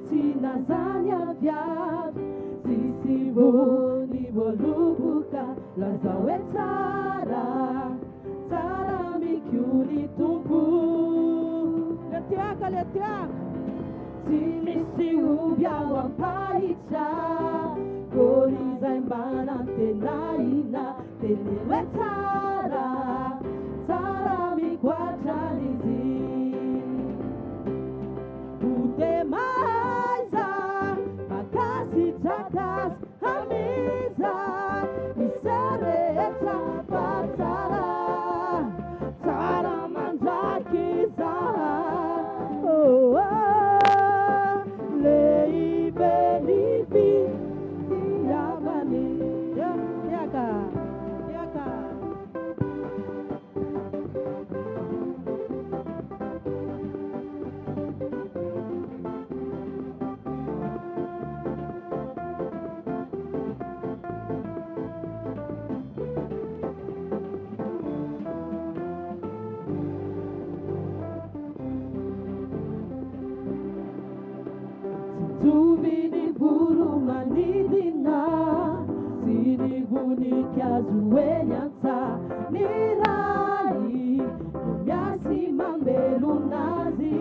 Tsy zany aviavy, tsisy voany voaloboka, lazao hoe tsara, tsara amiko ny Tompo. Le tiaka, le tiaka. Tsy misy omby ao am-pahitra, voany izay mba nantenaina, teneno hoe tsara, tsara amiko hatrany izy. Hotemaiza, mankasitraka azy amin'izay miseho rehetra fa tsara, tsara mandrakizay. Oh, oh, lehibe ny fitiavany. Tiaka, tiaka. Tsinjovy ny voro-manidina sy ny voninkazo eny an-tsaha, ny Ray no miasy mamelona azy.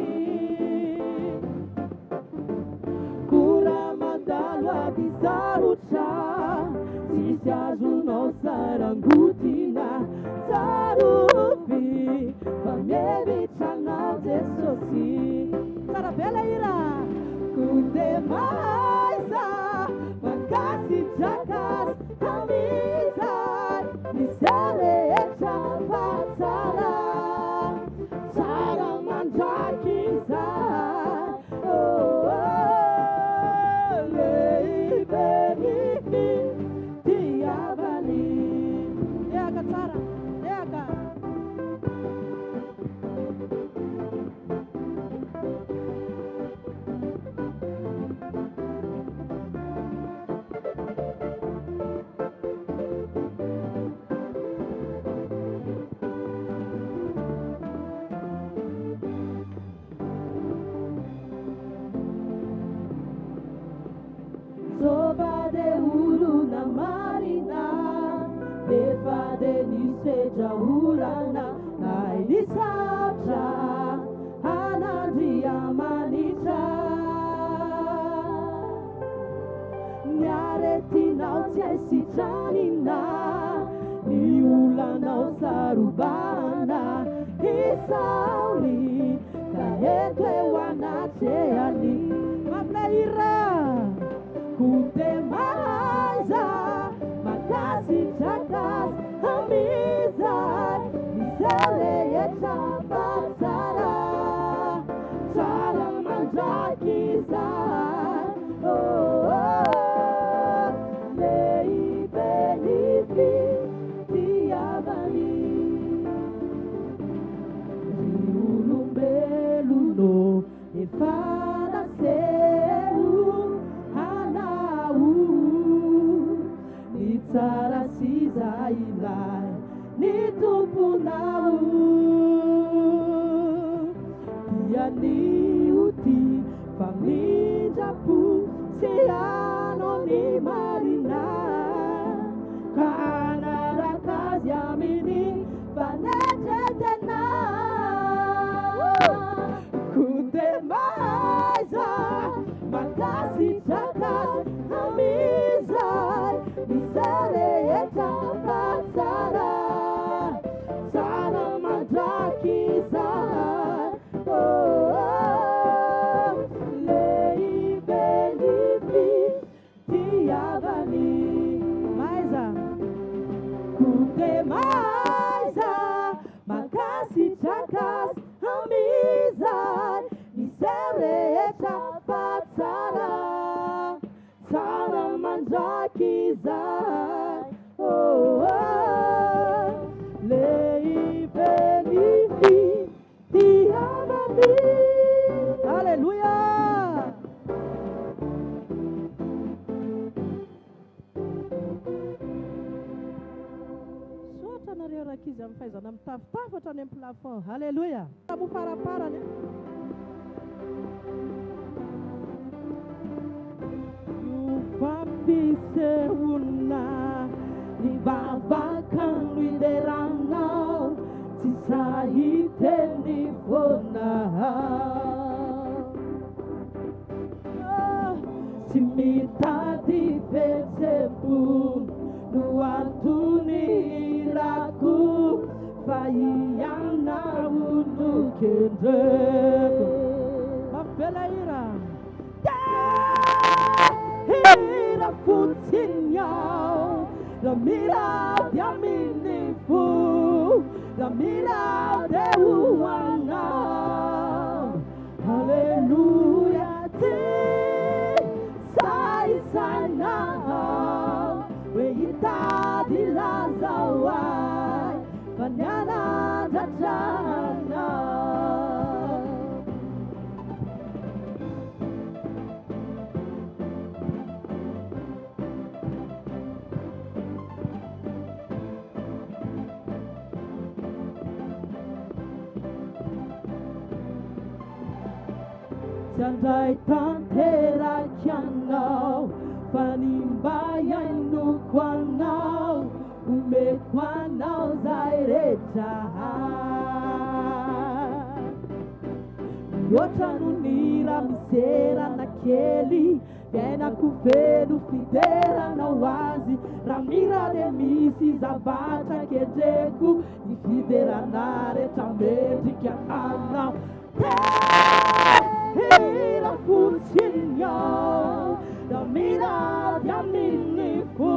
Koa raha mandalo ady sarotra, tsisy azonao sarangotina, tsarovy fa mihevitra anao Jesosy. Tsara be ilay hira. Koa dia mahaiza mankasitraka azy amin'izay miseho rehetra fa tsara, tsara mandrakizay. Oh, oh, lehibe ny fitiavany. Tehaka tsara, tehaka. Joba dia olona marina, nefa dia nisedra olana, nahay nisaotra an'Andriamanitra. Ny aretinao tsy hay sitranina, ny olanao sarobana, isaory ka eto eo anatrehany. Mampilahira. Koa dia mahaiza mankasitraka azy amin'izay miseho rehetra fa tsara, tsara mandrakizay. Oh, oh, lehibe ny fitiavany. Ry olombelona efa naseho anao ny tsara sy izay ilay ny Tomponao, dia ny ho tia famindram-po sy hanao ny marina, ka hanaraka azy amin'ny fanetren-tena. Koa dia mahaiza mankasitraka azy amin'izay miseho rehetra fa tsara, tsara mandrakizay. Oh, oh, lehibe ny fitiavany. Mahaiza. Koa dia mahaiza mankasitraka azy amin'izay miseho rehetra fa tsara, tsara mandrakizay. Oh, oh, lehibe ny fitiavany. Alléluia. Misaotra anareo rankizy amin'ny fahaizana mitafotafo hatrany amin'ny plafond. Alléluia. Moa faraparany. fisehoana. Ny vavaka no hideranao, tsy sahy hiteny foana. Tsy mitady fihetsem-po no antony hirako, fa ianao no kendreko. Mafy be ilay hira. Te hira fotsiny aho, raha mirady amin'ny fo, raha mirady ho anao. Haleloia, tsy sahy saina aho hoe hitady laza ho ahy, fa ny hanandratra anao. Tsy handray tanteraka anao, fa ny mba hihainoko anao, omeko anao zay rehetra. Mihoatra noho ny raha miserana kely, Fiainako feno fiderana ho azy. Raha mira dia misy zavatra kendreko, ny fiderana rehetra mendrika anao. Te hira fotsiny aho, raha mira dia amin'ny fo,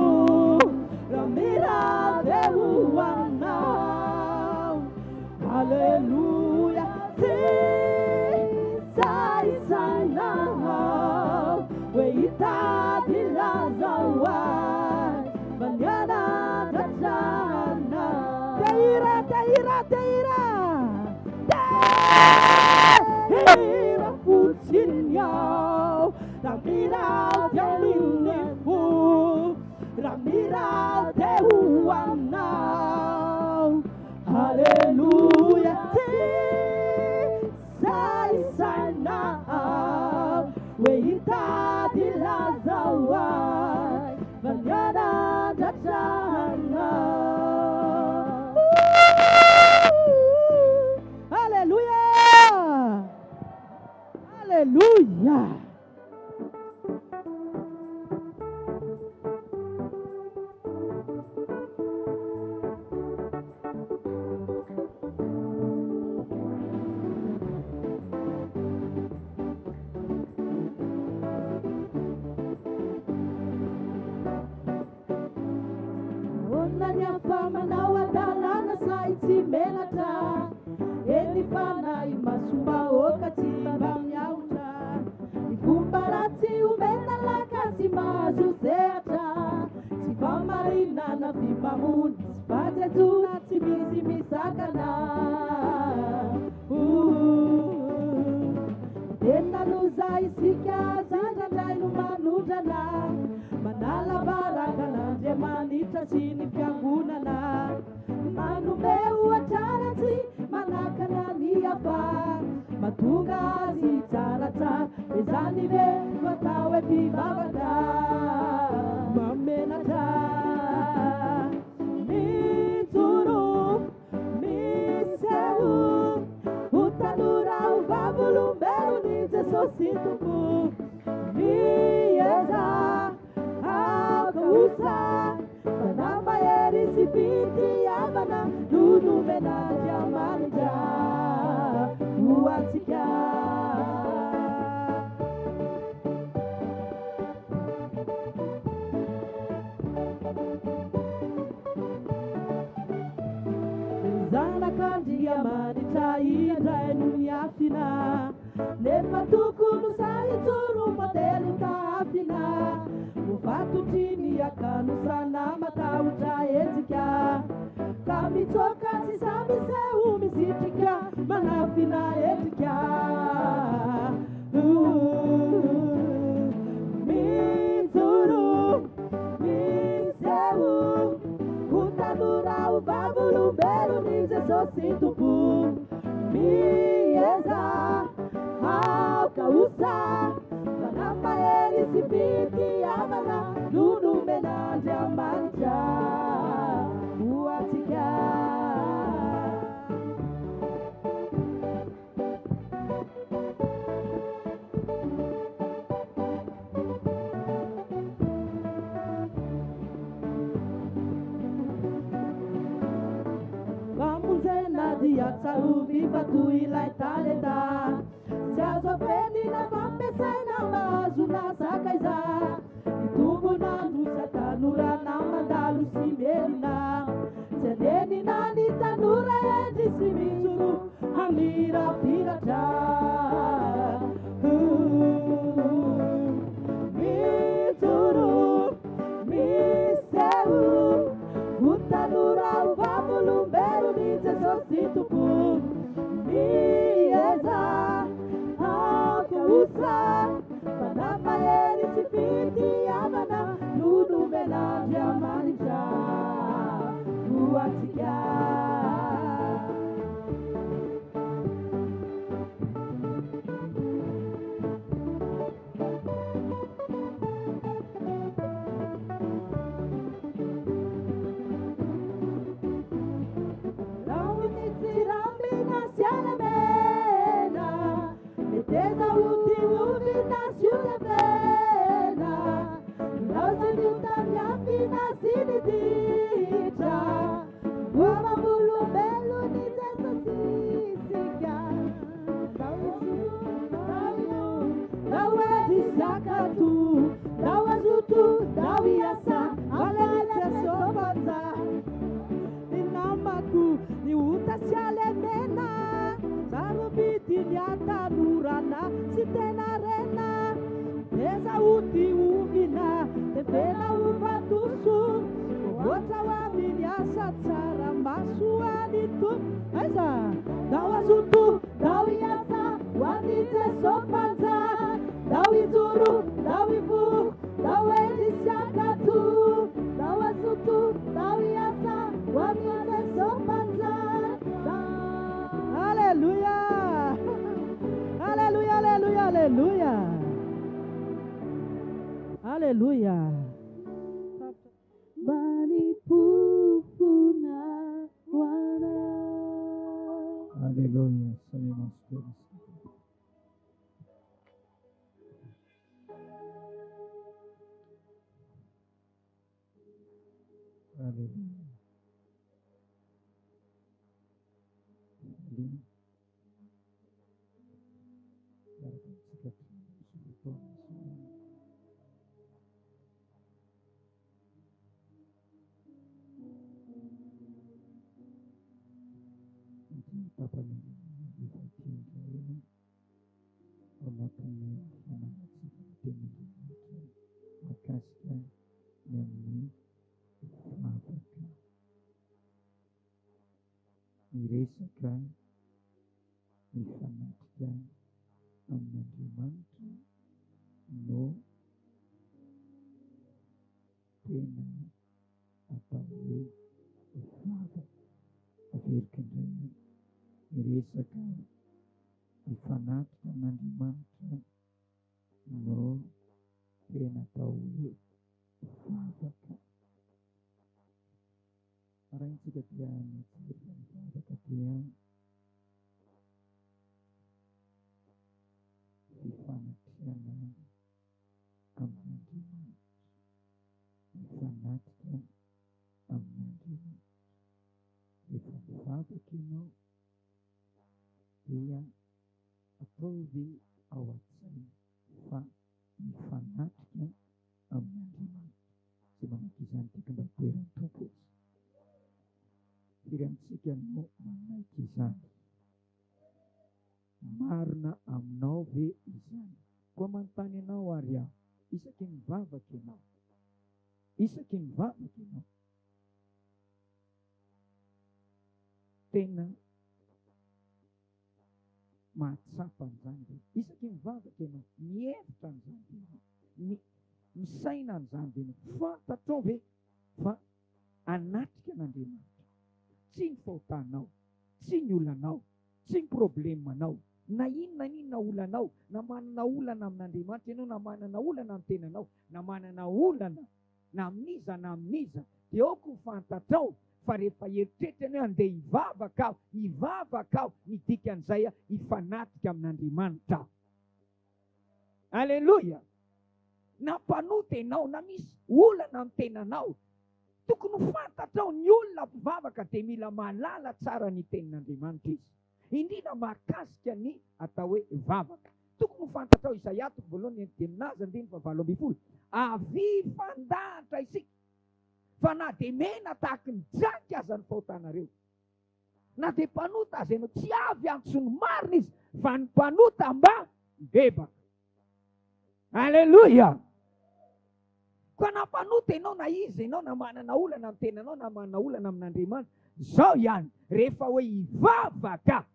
raha mira dia ho anao. Aleloia, tsy sahy saina aho hoe hitady laza ho ahy, fa ny hanandratra anao. Te hira, te hira, te hira, te hira fotsiny aho, raha mira dia amin'ny fo, raha mira dia ho anao. Aleloia, tsy sahy saina aho hoe hitady laza ho ahy, fa ny hanandratra anao. Aleloia! Aleloia! Ahoana ny hafa manao hadalana sahy tsy menatra Eny fanahy masom-bahoaka tsy mba miahotra Ny fomba ratsy omena laka tsy mahazo sehatra Tsy fahamarinana fimamoana sy fahatsentsoana tsy misy misakana Tena loza isika zandrandray no manondrana Manala baraka an'Andriamanitra sy ny fiangonana Manome ohatra ratsy manakana ny hafa Mahatonga azy hitsaratsara Izany ve no atao hoe mpivavaka Mahamenatra Mijoro Miseho ho tanora ho vavolombelon'i Jesosy Tompo. Miezaha aoka ho sahy fanahy mahery sy fitiavana no nomen'Andriamanitra ho antsika. Zanak'Andriamanitra indray no niafina, nefa tokony ho sahy hijoro modely ho tahafina. Voafatotry ny hakanosana matahotra hetsika, ka mitsoaka tsy sahy miseho misitrika manafina endrika. Mijoro, miseho ho tanora ho vavolombelon'i Jesosy Tompo. Miezaha, aoka ho sahy, fanahy mahery sy fitiavana no. Tsarovy fa toy ilay talenta tsy azo afenina fa ampiasaina mba hahazoana sakaiza. Ny tombon'andro sy hatanorana mandalo sy melona. Tsy anenina ny tanora hendry sy mijoro hamirapiratra. Mijoro, miseho ho tanora ho vavolombelon'i Jesosy Tompo. Mieza, aoka ho sahy, fanahy mahery sy fitiavana no nomen'Andriamanitra ho antsika. Miresaka mifanatrika amin'Andriamanitra no tena atao hoe vavaka. Averiko indray an, miresaka mifanatrika amin'Andriamanitra no tena atao hoe vavaka. Maraintsika dia mijery fa ny vavaka dia fifanatrehana amin'Andriamanitra, mifanatrika amin'Andriamanitra. Rehefa mivavaka ianao dia ataovy ao an-tsaina fa mifanatrika amin'Andriamanitra. Izay manaiky izany tiako mba hidera ny Tompo izy. Firy amintsika no manaiky izany? Marina aminao ve izany? Koa manontany anao ary aho, isaky ny mivavaka ianao, isaky ny mivavaka ianao, tena mahatsapa an'izany ve? Isaky ny mivavaka ianao, mihevitra an'izany ve ianao? Misaina an'izany ve ianao? Fantatrao ve fa hanatrika an'Andriamanitra? Tsy ny fahotanao, tsy ny olanao, tsy ny problemanao, na inona na inona olanao, na manana olana amin'Andriamanitra ianao, na manana olana amin'ny tenanao, na manana olana na amin'iza na amin'iza, dia aoka ho fantatrao fa rehefa eritreritra ny hoe andeha hivavaka aho, hivavaka aho, ny dikan'izay aho hifanatrika amin'Andriamanitra aho. Aleloia! Na mpanota ianao, na misy olana amin'ny tenanao, tokony ho fantatrao ny olona mpivavaka dia mila mahalala tsara ny tenin'Andriamanitra izy. indrindra mahakasika ny atao hoe vavaka. Tokony ho fantatrao Isaia toko voalohany dia milaza andininy fahavalo ambin'ny folo, Avia hifandahatra isika, fa na dia mena tahaky ny jaky aza ny fahotanareo, na dia mpanota aza ianao, tsy avy hiantso ny marina izy, fa ny mpanota mba hibebaka. Aleloia! Koa na mpanota ianao na iza ianao, na manana olana amin'ny tenanao na manana olana amin'Andriamanitra, izao ihany, rehefa hoe hivavaka,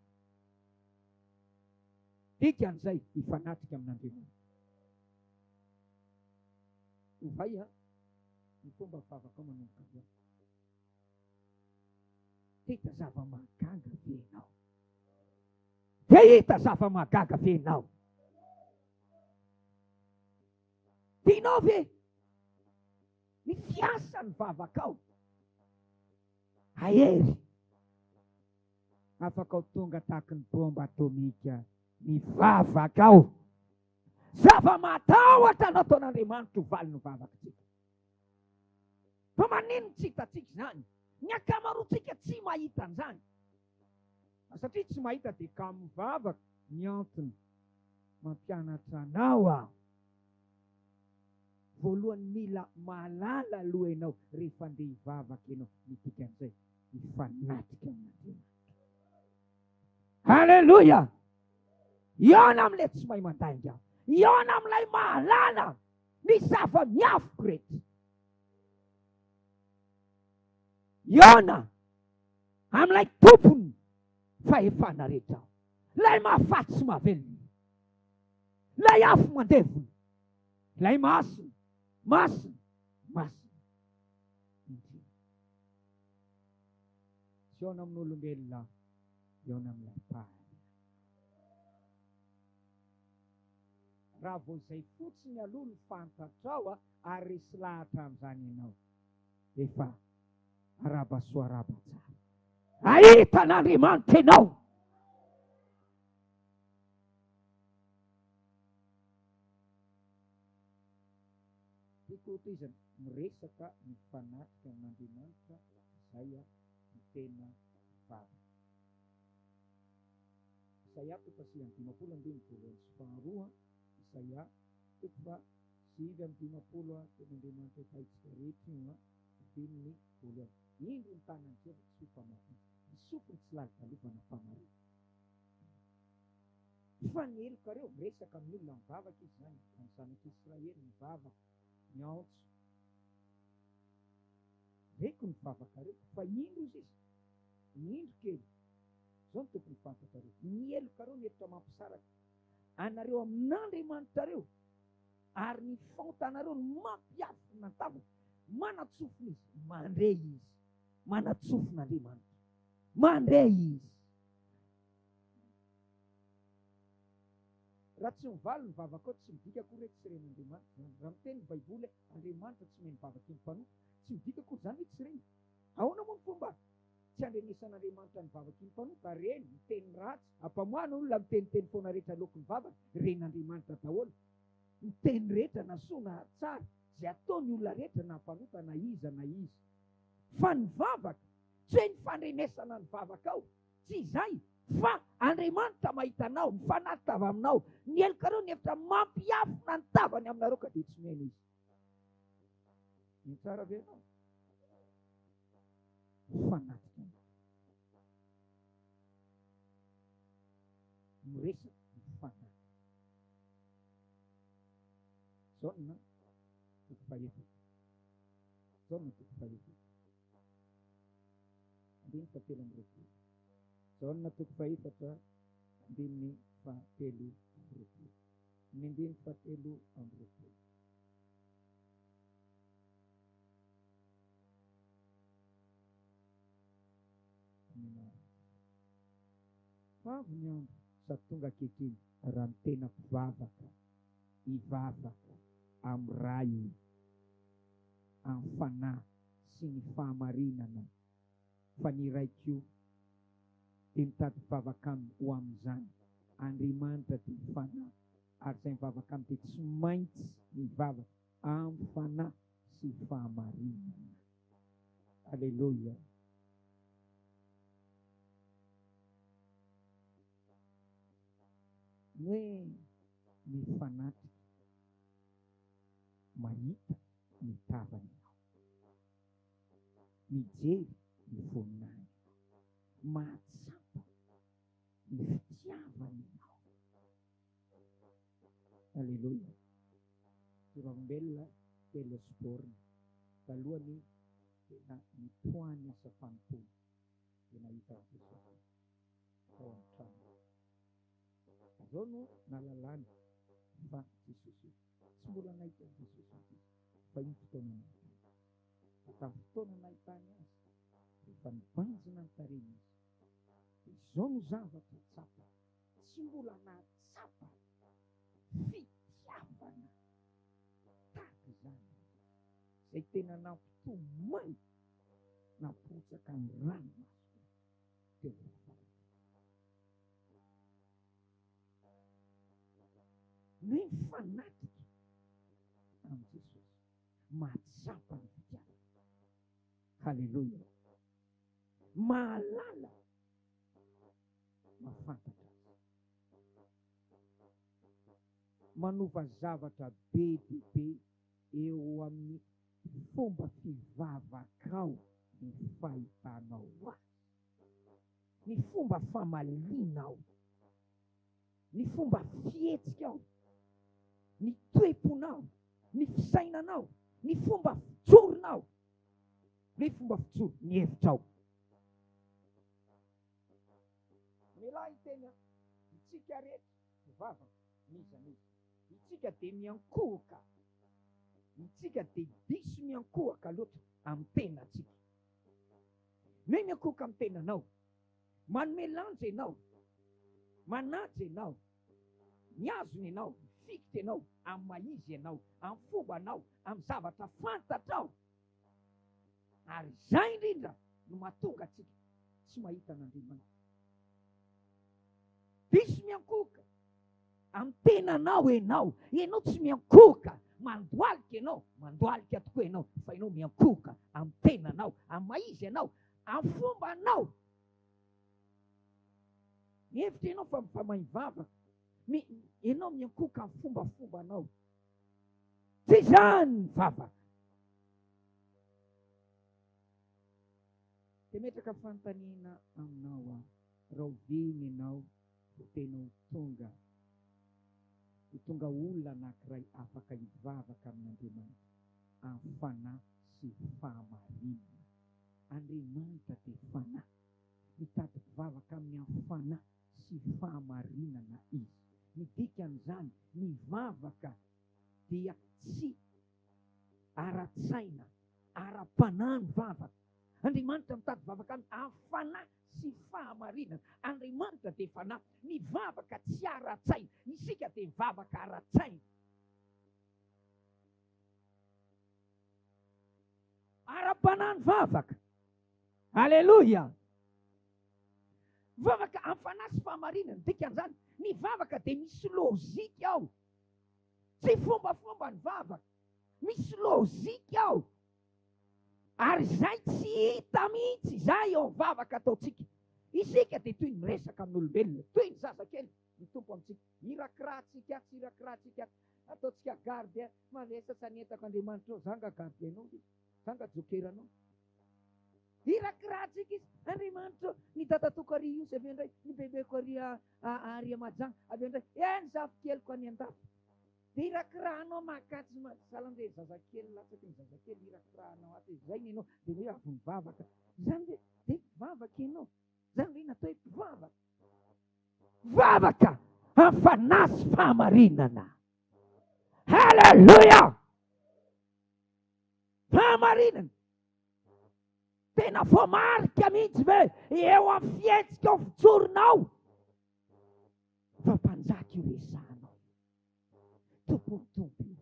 dikan'izay hifanatrika amin'Andriamanitra. Ovay an, ny fomba fivavakao manomboka androany. Te hita zava-mahagaga ve ianao? Te hita zava-mahagaga ve ianao? Tianao ve ny fiasan'ny vavakao hahery? Afaka ho tonga tahaky ny bomba atomika ny vavakao. Zava-mahatahotra no ataon'Andriamanitra ho valin'ny vavakitsika. Fa maninona tsy hitantsika izany? Ny ankamaroantsika tsy mahita an'izany. Satria tsy mahita dia kamo mivavaka. Ny antony mampianatra anao aho. Voalohany mila mahalala aloha ianao rehefa andeha hivavaka ianao. Ny dikan'izay, hifanatrika amin'Andriamanitra. Alléluia! Hihaona amin'ilay tsy mahay mandainga. Hihaona amin'ilay mahalala ny zava-miafiko rehetra. Hihaona amin'ilay tompon'ny fahefana rehetra aho. Ilay mahafaty sy mahavelona. Ilay afo mandevona. Ilay masina, masina, masina indrindra. Tsy hihaona amin'olombelona aho, hihaona amin'ilay Mpahary ahy. Raha vao izay fotsiny aloha no fantatrao ary resy lahatra amin'izany ianao, efa arahaba soa arahaba tsara. Hahita an'Andriamanitra ianao. Tiako hotohizana, miresaka mifanatrika amin'Andriamanitra izay no tena vavaka. Isaia toko faha-59 andininy voalohany sy faharoa, Isaia toko faha-59, tenin'Andriamanitra efa haintsika rehetra io, andininy voalohany. Indro ny tanan'i Jehovah tsy ho mpamaky, ny sofiny tsy lalodalovana mpamarina. Fa ny helokareo, miresaka amin'ny olona mivavaka izy izany, amin'ny zanak'Israely mivavaka, miantso. Reko ny vavakareo, fa indro ozy izy, indro kely, izao no tokony ho fantatrareo, ny helokareo no hevitra mampisaraka anareo amin'Andriamanitrareo, ary ny fahotanareo no mampiafina ny tavany. Manan-tsofina izy, mandre izy. Manan-tsofina Andriamanitra, mandre izy. Raha tsy mivaly ny vavakao, tsy midika akory hoe tsy ren'Andriamanitra izany. Raha miteny ny Baiboly hoe Andriamanitra tsy mihaino vavaky ny mpanota, tsy midika akory izany hoe tsy reny. Ahoana moa ny fomba tsy andrenesan'Andriamanitra ny vavaky ny mpanota? Reny, miteny ratsy, ampamoahana olona miteniteny foana rehetra aloaky ny vavany, ren'Andriamanitra daholo. Ny teny rehetra na soa na tsara, izay ataon'ny olona rehetra na mpanota na iza na iza. Fa ny vavaka, tsy hoe ny fandrenesana ny vavakao, Tsy izay, fa Andriamanitra mahita anao, mifanatitra avy aminao. Ny helokareo ny hevitra mampiafina ny tavany aminareo ka dia tsy mihaino Izy. Mino tsara ve ianao? Mifanatitra aminao. Miresaka, mifanatitra. Jaona toko fahefatra. Jaona toko fahefatra. Andininy fahatelo amby roapolo. Jaona toko fahefatra, andininy fahatelo amby roapolo. Ny andininy fahatelo amby roapolo. Fa avy ny andro sady tonga ankehitriny raha ny tena mpivavaka hivavaka amin'ny Ray amin'ny Fanahy sy ny fahamarinana fa ny iray koa dia mitady mpivavaka aminy ho amin'izany. Andriamanitra dia Fanahy ary izay mivavaka aminy dia tsy maintsy mivavaka amin'ny Fanahy sy fahamarinana. Aleloia. Ny hoe mifanatrika, mahita ny tavany ianao, mijery ny voninahiny ianao, mahatsapa ny fitiavany ianao. Aleloia. Vavolombelona telo Osborne, talohan'ny tena nipoahan'ny asa fanompoana, dia nahita an'i Jesosy tao amin'ny tranony. Avy eo no nahalalany fa Jesosy io. Tsy mbola nahita an'i Jesosy mihitsy izy, fa io fotoana nahitany azy. Fa tamin'ny fotoana nahitany azy, rehefa nibanjina ny tarehiny izy, dia izao no zavatra tsapany, tsy mbola nahatsapa fitiavana tahaka izany izy, izay tena nampitomany, nampirotsaka ny ranomasoko teo amin'ny vavahady. Ny hoe mifanatrika amin'i Jesosy, mahatsapa ny fitiavana. Haleloia! Mahalala, mahafantatra Azy. Manova zavatra be dia be eo amin'ny fomba fivavakao ny fahitanao Azy. ny fomba famalianao, ny fomba fihetsikao, ny toe-ponao, ny fisainanao, ny fomba fijoronao, ny fomba fijoro, ny hevitrao. Mialà hiteny aho, itsika rehetra mivavaka, n'iza n'iza. Itsika dia miankohoka, itsika dia diso miankohoka loatra amin'ny tenantsika. Ny hoe miankohoka amin'ny tenanao. Manome lanja ianao, manaja ianao, mihazona ianao, mifikitra ianao amin'ny maha izy ianao, amin'ny fombanao, amin'ny zavatra fantatrao. Ary izay indrindra no mahatonga antsika tsy mahita an'Andriamanitra. Diso miankohoka amin'ny tenanao ianao. Ianao tsy miankohoka, mandohalika ianao, mandohalika tokoa ianao, fa ianao miankohoka amin'ny tenanao, amin'ny maha izy anao, amin'ny fombanao. Mihevitra ianao fa fa mahay mivavaka. Mi, ianao miankohoka amin'ny fombafombanao. Tsy izany ny vavaka. Te metraka fanontaniana aminao aho, rahoviana ianao vao tena ho tonga ho tonga olona anankiray afaka hivavaka amin'Andriamanitra amin'ny fanahy sy fahamarinana? Andriamanitra dia fanahy. Mitady mpivavaka aminy amin'ny fanahy sy fahamarinana Izy. Ny dikan'izany, ny vavaka dia tsy ara-tsaina, ara-panahy ny vavaka. Andriamanitra mitady vavaka aminy amin'ny fanahy sy fahamarinana. Andriamanitra dia fanahy. Ny vavaka tsy ara-tsaina. Isika dia mivavaka ara-tsaina. Ara-panahy ny vavaka. Aleloia! Vavaka amin'ny fanahy sy fahamarinana. Dikan'izany, ny vavaka dia misy lojika ao. Tsy fombafomba ny vavaka. Misy lojika ao. Ary izay tsy hita mihitsy izay eo amin'ny vavaka ataontsika. Isika dia toy ny miresaka amin'olombelona, toy ny zazakely ny Tompo amintsika. Irakirahantsika atsy, irakirahantsika atsy. Ataontsika gardien, mavesatra ny entako Andriamanitra ô, za nga gardien-nao ve? Za nga joker-nao? Irakirahantsika izy, Andriamanitra ô, ny dadatoako ary Ihosy avy eo indray, ny bebeko ary ary Mahajanga avy eo indray, eh ny zafikeliko any an-dafy. Dia irakirahanao makatsy ma, sahala amin'ilay zazakely latsaky ny zazakely irakirahanao ato izay ny ianao, dia hoe avy mivavaka. Izany ve dia mpivavaka ianao? Izany ve natao hoe mpivavaka? Vavaka amin'ny fanahy sy fahamarinana. Haleloia! Fahamarinana. Tena voamarika mihitsy ve eo amin'ny fihetsika ao fijoronao fa mpanjaka io resahanao io. Tompon'ny Tompo io.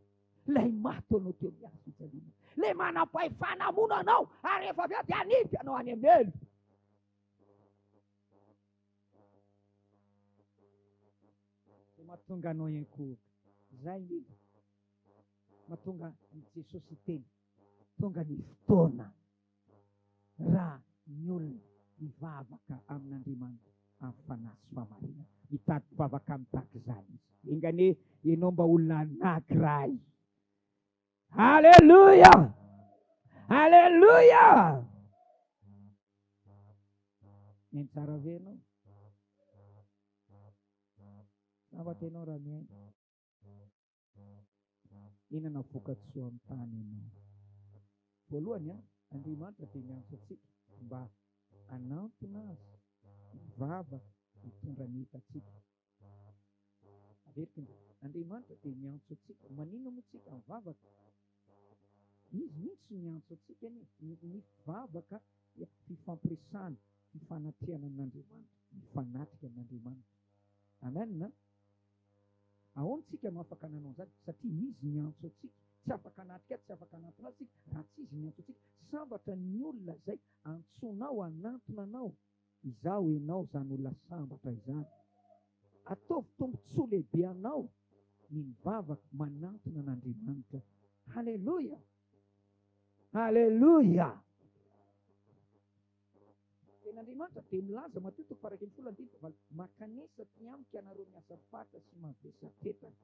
Ilay maty anao teo amin'ny hazo fijaliana. Ilay manam-pahefana hamono anao ary rehefa avy eo dia hanipy anao any amin'ny helo. Izay mahatonga anao hiankohoka. Izay indrindra mahatonga an'i Jesosy hiteny. Tonga ny fotoana raha ny olona hivavaka amin'Andriamanitra amin'ny fanahy sy fahamarinana. Mitady mpivavaka aminy tahaka izany. anankiray. Aleloia! Aleloia! Mihaino tsara ve ianao? Sambatra ianao raha mihaino. Mihinana vokatsoa amin'ny tany ianao. Voalohany, Andriamanitra dia miantso antsika mba hanantona Azy, hivavaka, hitondra ny entantsika. Averiko indray, Andriamanitra dia miantso antsika. Maninona moa tsika mivavaka? Izy mihitsy no miantso antsika anie. Ny vavaka dia fifampiresahana, fifanatrehana amin'Andriamanitra, mifanatrika amin'Andriamanitra. Amen. Ahoana isika no afaka nanao an'izany? Satria Izy niantso antsika. Tsy afaka hanatrika Azy, tsy afaka hanantona Azy isika raha tsy Izy niantso antsika. Sambatra ny olona izay antsoinao hanantona anao. Izaho, ianao, izany olona sambatra izany. Ataovy tombontsoa lehibe anao ny mivavaka manantona an'Andriamanitra. Haleloia! Haleloia! Tenin'Andriamanitra dia milaza, Matio toko faha-11 andininy fahavalo, Mankanesa aty amiko ianareo miasa fatra sy mavesatretana.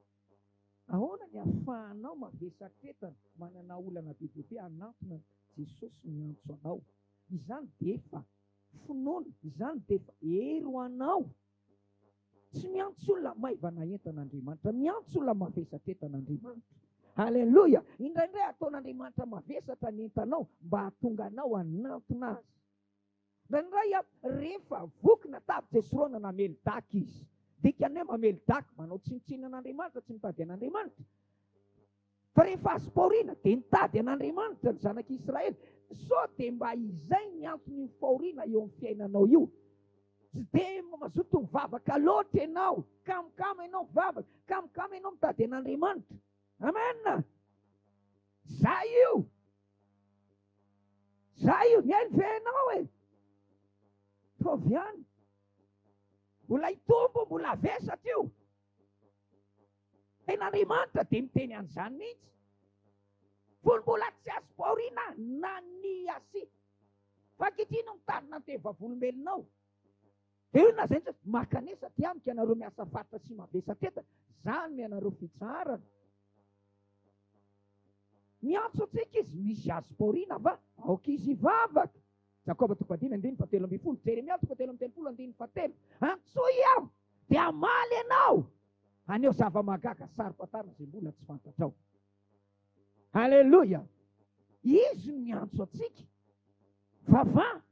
Ahoana ny ahafahanao mavesatretana, manana olana be dia be hanantona an'i Jesosy miantso anao? Izany dia efa finoana, izany dia efa hery ho anao. Tsy miantso olona maivana entana Andriamanitra, miantso olona mavesatretana Andriamanitra. Aleloia! Indraindray ataon'Andriamanitra mavesatra ny entanao mba hahatonga anao hanantona Azy. Indraindray rehefa voky natavy Jesorona namely daky izy. Dikany hoe mamely daky, manao tsinontsinona an'Andriamanitra, tsy mitady an'Andriamanitra. Fa rehefa azom-pahoriana dia nitady an'Andriamanitra ny zanak'Israely. Sao dia mba izay ny anton'io fahoriana eo amin'ny fiainanao io? Tsy dia mazoto mivavaka loatra ianao, kamokamo ianao mivavaka, kamokamo ianao mitady an'Andriamanitra. Amen! Zay io! Zay io! Mihaino ve ianao e? Ataovy ihany. Mbola hitombo, mbola havesatra io. Tena Andriamanitra dia miteny an'izany mihitsy. Fony mbola tsy azom-pahoriana na ny asia. Fa ankehitriny mitandrina ny teny vavolombelonao. Dia io lazainy hoe, Mankanesa aty amiko ianareo miasa faritra sy mavesatra entana, izaho no ianareo fitsaharana. Miantso antsika izy, misy azom-pahoriana va? Aoka izy hivavaka. Jakoba toko fahadimy andininy fahatelo ambin'ny folo, Jeremia toko fahatelo amby telopolo andininy fahatelo. Antsoy aho, dia hamaly ianao. Haneho zava-mahagaga saro-pantarina izay mbola tsy fantatrao. Aleloia! Izy no miantso antsika. Vavaha,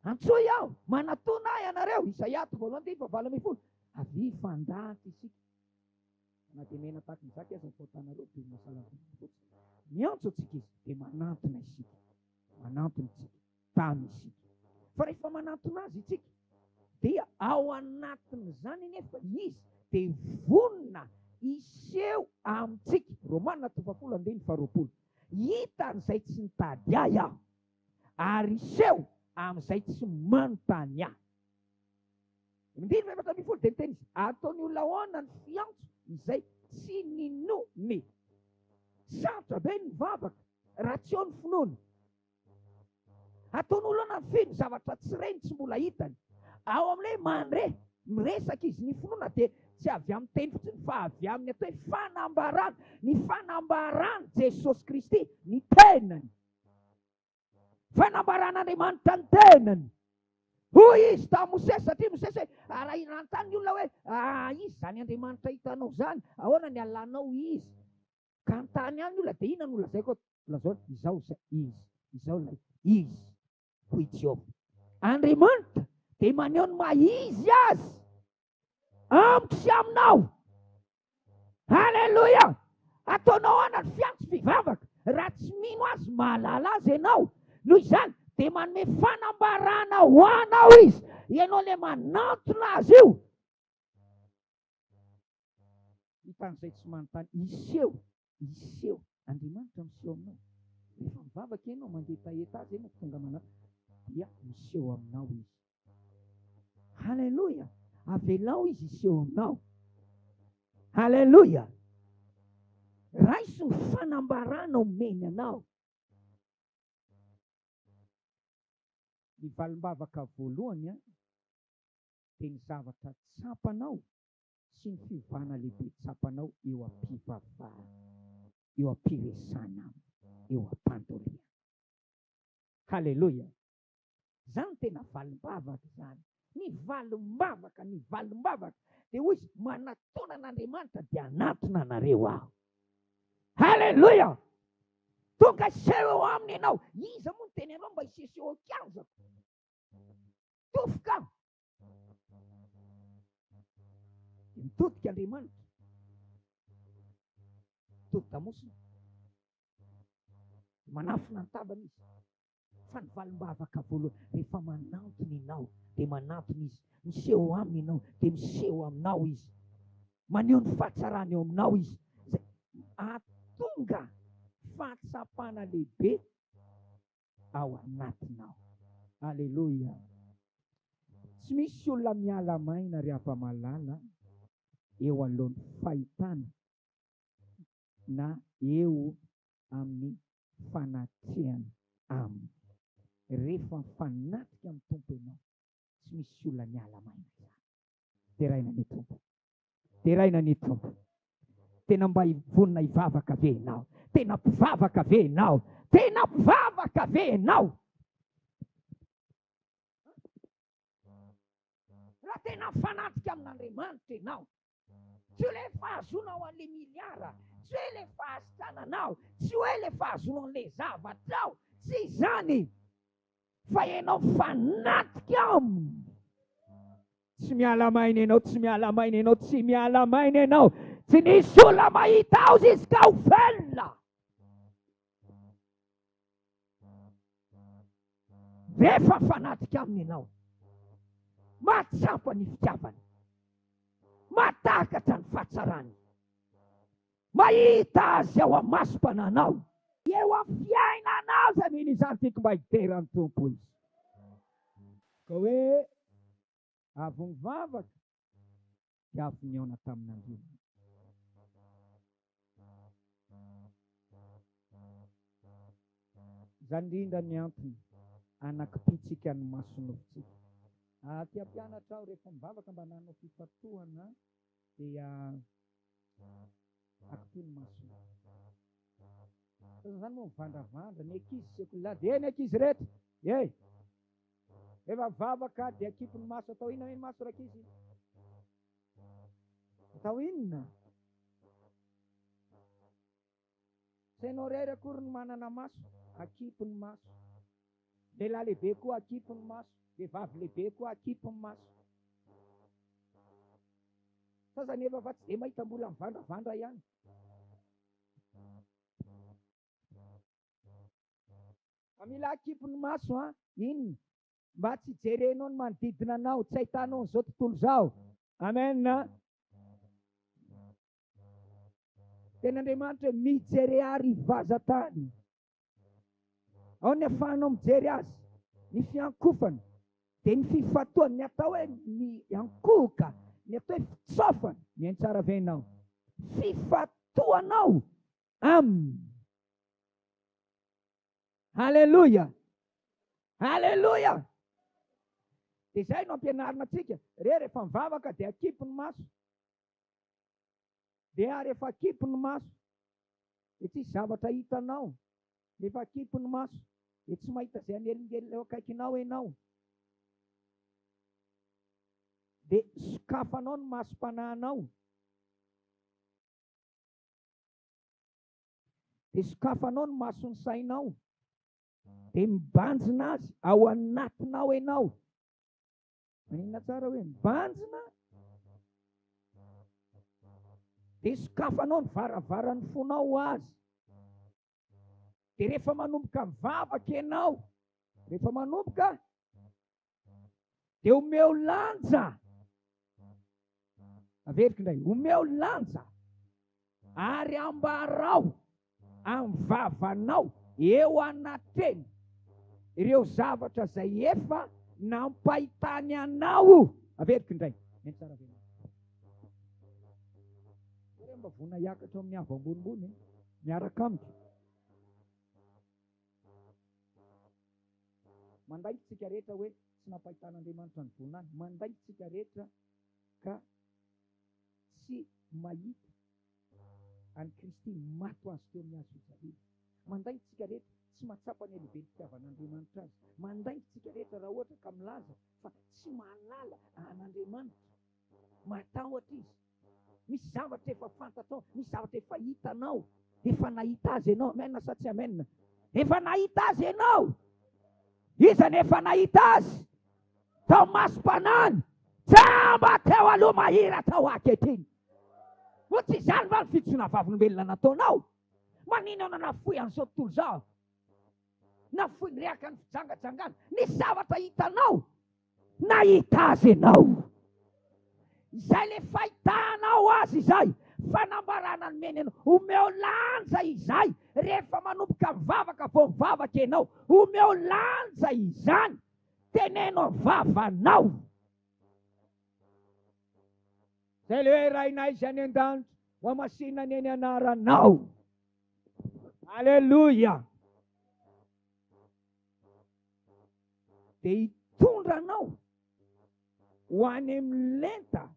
antsoy aho, manatona ahy ianareo. Isaia toko voalohany andininy fahavalo ambin'ny folo. Avia hifandahatra isika. Na dia mena tahaka ny jaky aza ny fahotanareo dia ho masalavina fotsy. Miantso antsika izy, dia manantona isika. Manantona isika. Tany isika. Fa rehefa manantona azy isika, dia ao anatin'izany anefa izy dia vonona hiseho amintsika. Romana toko fahafolo andininy faharoapolo. Hitan'izay tsy nitady ahy aho, ary hiseho amin'izay tsy manontany ahy. Andininy faha-14 dia niteny izy, ataon'ny olona ahoana ny fiantso izay tsy ninoany? Sarotra be ny mivavaka raha tsy eo ny finoana. Ataon'olona ny feno zavatra tsy reny, tsy mbola hitany. Ao amin'ilay hoe mandre, miresaka izy. Ny finoana dia tsy avy amin'ny teny fotsiny fa avy amin'ny atao hoe fanambarana. Ny fanambaran'i Jesosy Kristy ny tenany. Fanambaran'Andriamanitra ny tenany. Hoy izy tamin'i Mosesy, satria Mosesy hoe, raha nanontany ny olona hoe, ah, iza izany Andriamanitra hitanao izany? Ahoana ny halanao izy? Ka hanontany ihany ny olona, dia inona no lazaiko eto? Lazao hoe, Izaho izay Izy, Izaho ilay Izy, hoy Jehovah. Andriamanitra dia maneho ny maha Izy Azy amiko sy aminao. Haleloia! Ataonao ahoana ny fiantso fivavaka raha tsy mino Azy, mahalala Azy ianao? Noho izany, dia manome fanambarana ho anao Izy. Ianao ilay manantona Azy io. Hitan'izay tsy manontany, hiseho, hiseho. Andriamanitra miseho aminao. Rehefa mivavaka ianao, mangetaheta Azy ianao, tonga manatona, dia miseho aminao Izy. Haleloia! Avelao Izy hiseho aminao. Haleloia! Raiso ny fanambarana omeny anao. Ny valim-bavaka voalohany dia ny zavatra tsapanao. sy ny fiovana lehibe tsapanao eo am-pivavahana, eo am-piresahana Aminy, eo am-pandoliana. Haleloia! Izany tena valim-bavaka izany. Ny valim-bavaka, ny valim-bavaka. Dia hoy izy, manatona an'Andriamanitra dia hanatona anareo aho. Haleloia! Tonga hiseho eo aminy ianao. Iza moa no teny anao mba hiseseho eo an-kianjako? Tofoka aho. Dia mitodika Andriamanitra. Mitodi-damosina. Manafina ny tavany izy. Fa ny valim-bavaka voalohany, rehefa manantona ianao, dia manantona Izy. Miseho aminy ianao, dia miseho aminao Izy. Maneho ny fahatsarany eo aminao Izy. Izay hahatonga fahatsapana lehibe ao anatinao. Aleloia! Tsy misy olona miala maina ry hava-malala eo alohan'ny fahitana na eo amin'ny fanatrehana Aminy. Rehefa mifanatrika amin'ny Tompo ianao, tsy misy olona miala maina izany. Deraina ny Tompo. Deraina ny Tompo. Tena mba vonona hivavaka ve ianao? Tena mpivavaka ve ianao? Tena mpivavaka ve ianao? Raha tena mifanatrika amin'Andriamanitra ianao, Tsy hoe ilay fahazoanao an'ilay miliara, tsy hoe ilay fahasitrananao, tsy hoe ilay fahazoanao an'ilay zavatrao, tsy izany, fa ianao mifanatrika aminy. Tsy miala maina ianao, tsy miala maina ianao, tsy miala maina ianao. Tsy nisy olona mahita azy izy ka ho velona. Rehefa mifanatrika aminy ianao, mahatsapa ny fitiavany, mahatakatra ny fahatsarany, mahita azy ao amin'ny masom-pananao, eo amin'ny fiainanao izay mino izany, tiako mba hidera ny Tompo izy. Ka hoe avy mivavaka dia avy nihaona tamin'Andriamanitra. Izany indrindra ny antony anakipintsika ny masonofontsika. Aty hampianatra aho rehefa mivavaka mba nanao fifantohana dia akipio ny masonao. Fa izany moa mivandravandra ny ankizy sekoly lahy dia ny ankizy rehetra. Ey! Rehefa mivavaka dia akipy ny maso atao inona ny maso rankizy? Atao inona? Tsy ianao irery akory no manana maso, akipy ny maso. Lehilahy lehibe koa akipy ny maso, vehivavy lehibe koa akipy ny maso. Sasany efa fa tsy dia mahita mbola mivandravandra ihany. Fa mila akipy ny maso an! Inona? Mba tsy hijerenao ny manodidina anao, tsy ahitanao an'izao tontolo izao. Amen! Tenin'Andriamanitra hoe mijere ary vazan-tany. Ao ny afahanao mijery azy, ny fiankofana, dia ny fifantohana, ny atao hoe miankohoka, ny atao hoe fitsaofana. Mihaino tsara ve ianao? Fifantohanao aminy. Haleloia! Haleloia! Dia izay no ampianarina antsika. Re rehefa mivavaka dia akipy ny maso. Dia rehefa akipy ny maso dia tsisy zavatra hitanao. Rehefa akipy ny maso dia tsy mahita izay hanelingelina eo akaikinao ianao. Dia sokafanao ny masom-panahinao. Dia sokafanao ny mason'ny sainao. Dia mibanjina azy ao anatinao ianao. Maninona tsara hoe mibanjina? Dia sokafanao ny varavaran'ny fonao ho azy. Dia rehefa manomboka mivavaka ianao, rehefa manomboka, dia omeo lanja. Averiko indray, omeo lanja ary ambarao amin'ny vavanao eo anatreny ireo zavatra izay efa nampahitany anao. Averiko indray. Eny tsara ve? Re mba vonona hiakatra ao amin'ny avo ambonimbony eh? miaraka amiko. Mandainga tsika rehetra hoe tsy nampahitan'Andriamanitra ny voninahiny. Mandainga tsika rehetra ka. tsy mahita an'i Kristy maty ho azy teo amin'ny hazo fijaliana. Mandainga isika rehetra tsy mahatsapa ny halehiben'ny fitiavan'Andriamanitra azy. Mandainga isika rehetra raha ohatra ka milaza fa tsy mahalala an'Andriamanitra. Matahotra izy. Misy zavatra efa fantatrao, misy zavatra efa hitanao. Efa nahita azy ianao. Amen sa tsy amen? Efa nahita azy ianao. Iza no efa nahita azy? Tao masom-panany. Jamba teo aloha mahira tao ankehitriny. Moa tsy izany va ny fijoroana vavolombelona nataonao? Maninona nafoy an'izao tontolo izao? Nafoy ny rehaka ny fijangajangana. Nisy zavatra hitanao. Nahita azy ianao. Izay le fahitanao azy izay, fanambarana nomeny anao. Omeo lanja izay rehefa manomboka mivavaka vao mivavaka ianao. Omeo lanja izany. Teneno amin'ny vavanao. Izay le hoe Rainay izay any an-danitra, hohamasinina anie ny anaranao. Aleloia. Dia hitondra anao ho any amin'ny lenta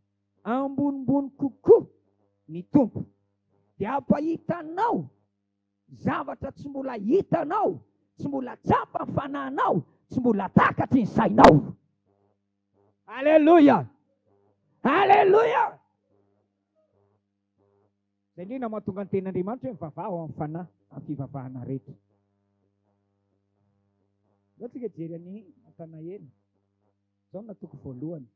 ambonimbony kokoa ny Tompo. Dia hampahita anao zavatra tsy mbola hitanao, tsy mbola tsapan'ny fanahinao, tsy mbola takatry ny sainao. Aleloia! Aleloia! Izay indrindra mahatonga ny tenin'Andriamanitra hoe mivavaha ao amin'ny fanahy amin'ny fivavahana rehetra. Ndao tsika hijery an'i Natanaela. Jaona toko voalohany.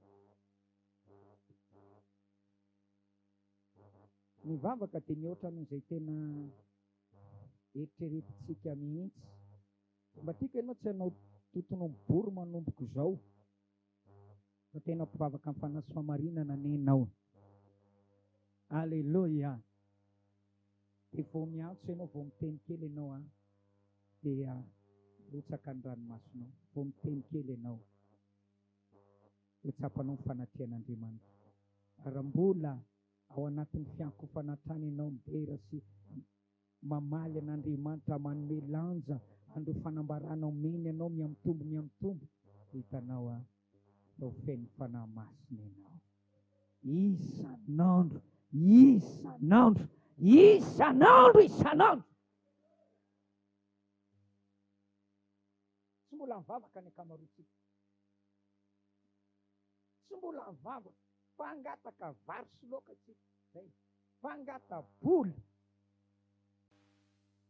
Ny vavaka dia mihoatra noho izay tena eritreretintsika mihitsy. Mba tiako ianao tsy hanao toton'omby bory manomboka izao. Fa tena mpivavaka amin'ny fanahy sy famarinana anie ianao. Aleloia. Dia vao miantso ianao, vao miteny kely ianao an, dia mirotsaka ny ranomasonao. Vao miteny kely ianao, dia tsapanao ny fanatrehan'Andriamanitra. Ary raha mbola ao anatin'ny fiankofana hatrany ianao midera sy mamaly an'Andriamanitra, manome lanja an'ireo fanambarana omeny anao mihamitombo mihamitombo, dia hitanao fa ho feno Fanahy Masina ianao. Isan'andro, isan'andro, isan'andro, isan'andro. Tsy mbola mivavaka ny ankamaroantsika. Tsy mbola mivavaka. Mpangataka vary sy laoka isika. Zay. Mpangata-bola.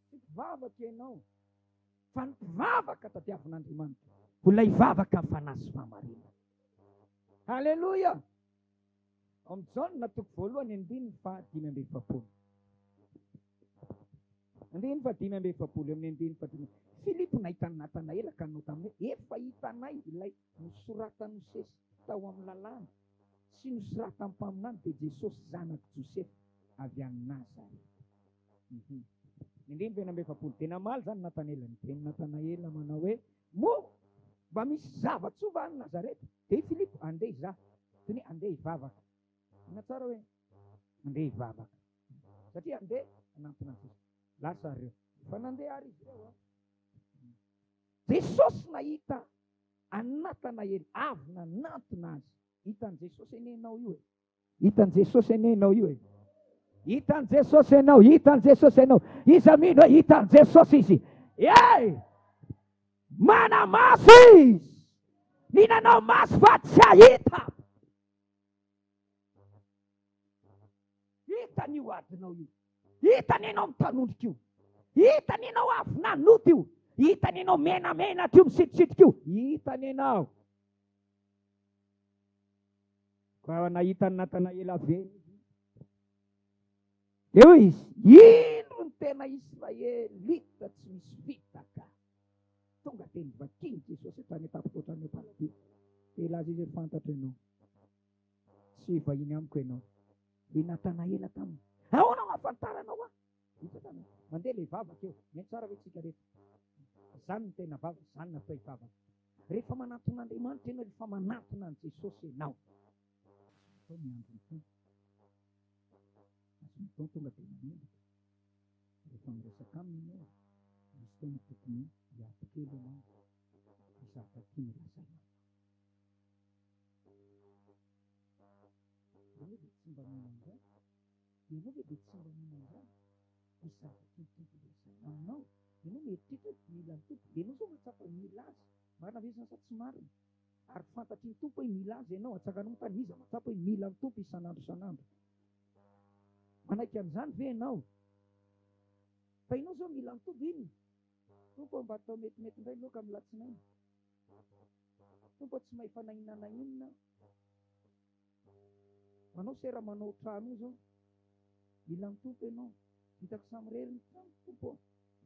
Tsy mpivavaka ianao, fa ny mpivavaka tadiavin'Andriamanitra. Mbola hivavaka amin'ny fanahy sy fahamarinana. Haleloia! Ao amin'ny Jaona toko voalohany andininy faha 45. Andininy faha 45, eo amin'ny andininy fahadimy. Filipo nahita an'i Natanaela ka nanao taminy hoe, Efa hitanay ilay nosoratan'i Mosesy tao amin'ny lalàna sy nosoratan'ny mpaminany, dia Jesosy zanak'i Josefa avy any Nazareta. Ny andininy faha 46. Dia namaly izany Natanaela, niteny Natanaela manao hoe, Moa mba misy zava-tsoa va any Nazareta? Dia i Filipo, Andeha hizaha. Toy ny hoe andeha hivavaka. Inona tsara hoe andeha hivavaka? Satria andeha hanantona an'i Jesosy. Lasa ary ireo. Efa nandeha ary izy ireo an. Jesosy nahita an'i Natanaela avy nanantona azy. Hitan'i Jesosy anie ianao io e. Hitan'i Jesosy anie ianao io e. Hitan'i Jesosy ianao, hitan'i Jesosy ianao. Iza mino hoe hitan'i Jesosy izy? Ey! Mana-maso izy. Ny nanao maso fa tsy hahita. Hitany io adinao io. Hitany ianao mitanondrika io. Hitany ianao avy nanota io. Hitany ianao menamenatra io misitrisitrika io. Hitany ianao. Koa nahita an'i Natanaela avy eny izy. Dia hoy izy, Indro ny tena Israelita tsy misy fitaka. Tonga dia novakian'i Jesosy hatrany an-tampon-toatrany am-paladia. Dia hilaza izy hoe, Fantatro ianao. Tsy vahiny amiko ianao. Hoy Natanaela taminy, Ahoana no ahafantaranao ahy? Hitanao, mandeha ilay vavaka eo. Mihaino tsara ve isika rehetra? Izany no tena vavaka, izany no atao hoe vavaka. Rehefa manantona Andriamanitra ianao, rehefa manantona an'i Jesosy ianao. Azonao atao miandry ny Tompo. Azonao atao tonga dia manomboka. Rehefa miresaka aminy ianao, misy fotoana tokony hiato kely ianao, ny zavatra tiany holazaina aminao. Ireo dia tsy mba mino an'izany. Ianao ve dia tsy mba mino an'izany? Misy zavatra tian'ny Tompo holazaina aminao. Ianao mieritreritra hoe mila ny Tompo. Ianao izao mahatsapa hoe mila Azy. Marina ve izany sa tsy marina? Ary fantatry ny Tompo hoe mila Azy ianao. Atsangano ny tany. Iza mahatsapa hoe mila ny Tompo isan'andro isan'andro? Manaiky an'izany ve ianao? Fa ianao izao mila ny Tompo inona? Tompo ô, mba atao metimety indray loaka amin'ny latsinainy. Tompo ô, tsy mahefa na inona na inona aho. Manao sera manao trano io zao. Mila ny Tompo ianao. Vitako samirery ny trano Tompo ô.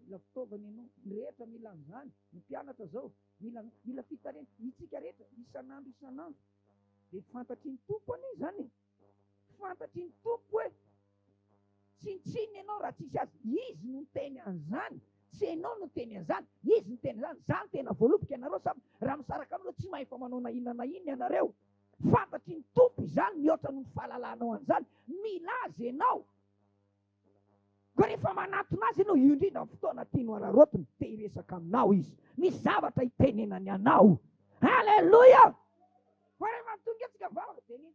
Mila fitaovana ianao. Ny rehetra mila an'izany. Ny mpianatra zao mila mila fitarihana. Itsika rehetra isan'andro isan'andro. Dia fantatry ny Tompo anie izany e. Fantatry ny Tompo hoe tsinontsinona ianao raha tsisy azy. Izy no niteny an'izany. Tsy ianao no niteny an'izany. Izy niteny an'izany. Za no tena voaloboka ianareo samy raha misaraka aminareo tsy mahefa manao na inona na inona ianareo. Fantatry ny Tompo izany mihoatra noho ny fahalalanao an'izany. Mila Azy ianao. Koa rehefa manatona Azy ianao, io indrindra ny fotoana tiany ho araraotina, te hiresaka aminao Izy. Misy zavatra hitenenany anao. Haleloia! Fa rehefa tonga eo tsika vavaka dia ny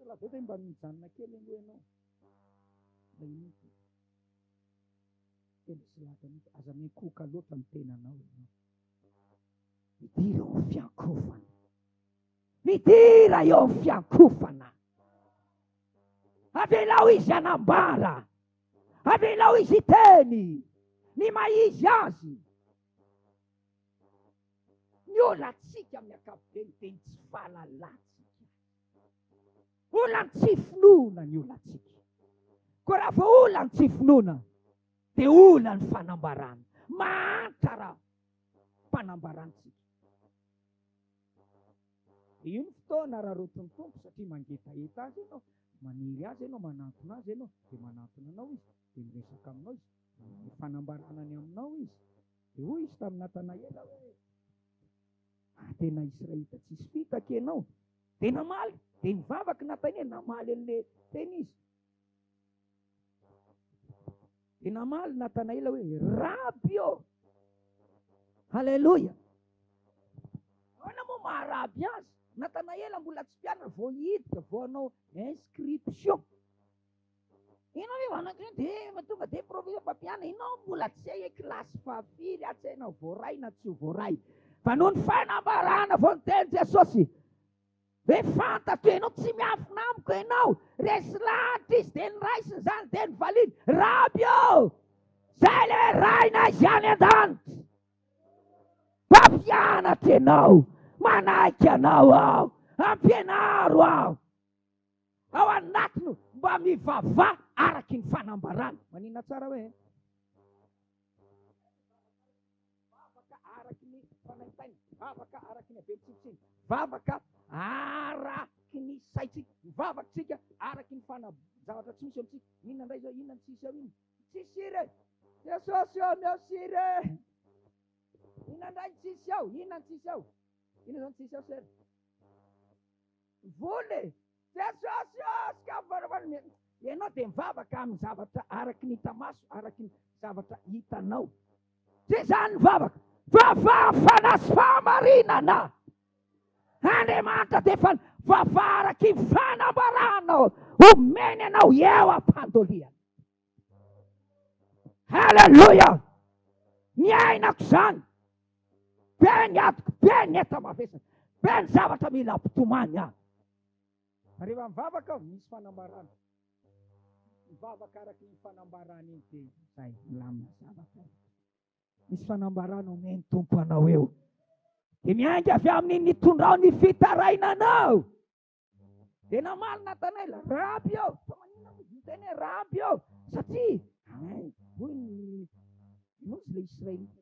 Raha dia mba mijanona kely aloha ianao. Mba inoa Tompo. Tena tsy lahatra mihitsy. Aza miankohoka loatra amin'ny tenanao ianao. Midira eo amin'ny fiankofana. Midira eo amin'ny fiankofana. Avelao izy hanambara. Avelao izy hiteny ny maha izy azy. Ny olantsika amin'ny ankapobeny dia ny tsy fahalalantsika. Olan'ny tsy finoana ny olantsika. Koa raha vao olan'ny tsy finoana dia olan'ny fanambarana. Mahantra raha fanambarantsika. Io ny fotoana araraotin'ny Tompo satria mangetaheta Azy ianao, maniry Azy ianao, manantona Azy ianao, dia manantona anao Izy, dia miresaka aminao Izy, manome fanambarana ny aminao Izy. Dia hoy Izy tamin'i Natanaela hoe, Ah, tena Israelita tsisy fitaka ianao. Dia namaly, dia nivavaka i Natanaela, namaly an'ilay teny izy. Dia namaly Natanaela hoe, Raby ô! Haleloia! Ahoana moa maha raby azy? Natanaela mbola tsy mpianatra, vao hiditra, vao hanao inscription. Ianao ve vao hanao dia efa tonga dia professeur mpampianatra, ianao mbola tsy hay hoe kilasy fahafiry, tsy hay na ho voaray na tsy ho voaray. Fa noho ny fanambarana vao niteny Jesosy, Hoe fantatro ianao, tsy miafina amiko ianao. Resy lahatra izy dia noraisiny izany dia novaliany, Raby ô! Izay ilay hoe Rainay izay any an-danitra. Mpampianatra ianao, manaiky anao aho, ampianaro aho. Ao anatiny mba mivavaha araky ny fanambarana. Maninona tsara hoe? Vavaka araky ny fanaintaina, vavaka araky ny habentsitsiny, vavaka araky ny saintsika, mivavaka tsika araky ny fana zavatra tsy misy amintsika. Inona indray izao, inona ny tsisy ao inona? Tsisy sira e! Jesosy ô, omeo sira e! Inona indray ny tsisy ao? Inona ny tsisy ao? Inona izao ny tsisy ao sera? Vola e! Jesosy ô, sokafy varavarana. Ianao dia mivavaka amin'ny zavatra araky ny hita maso, araky ny zavatra hitanao. Tsy izany ny vavaka. Vavaha fanahy sy fahamarinana. Andriamanitra dia efa vavaha araky ny fanambaranao omeny anao eo am-pandoliana. Haleloia! Niainako izany. Be ny adiko, be ny enta-mavesatra, be ny zavatra mila ampitomany ahy. Rehefa mivavaka aho, misy fanambarana. Mivavaka araka iny fanambarana iny dia izay, milamina zavatra. Misy fanambarana omen'ny Tompo anao eo. Dia miainga avy amin'iny nitondrao ny fitarainanao. Dia namaly Natanaela, Raby ô! Fa maninona moa izy niteny hoe Raby ô? Satria, ay, hoy ny nosy ilay Israelita.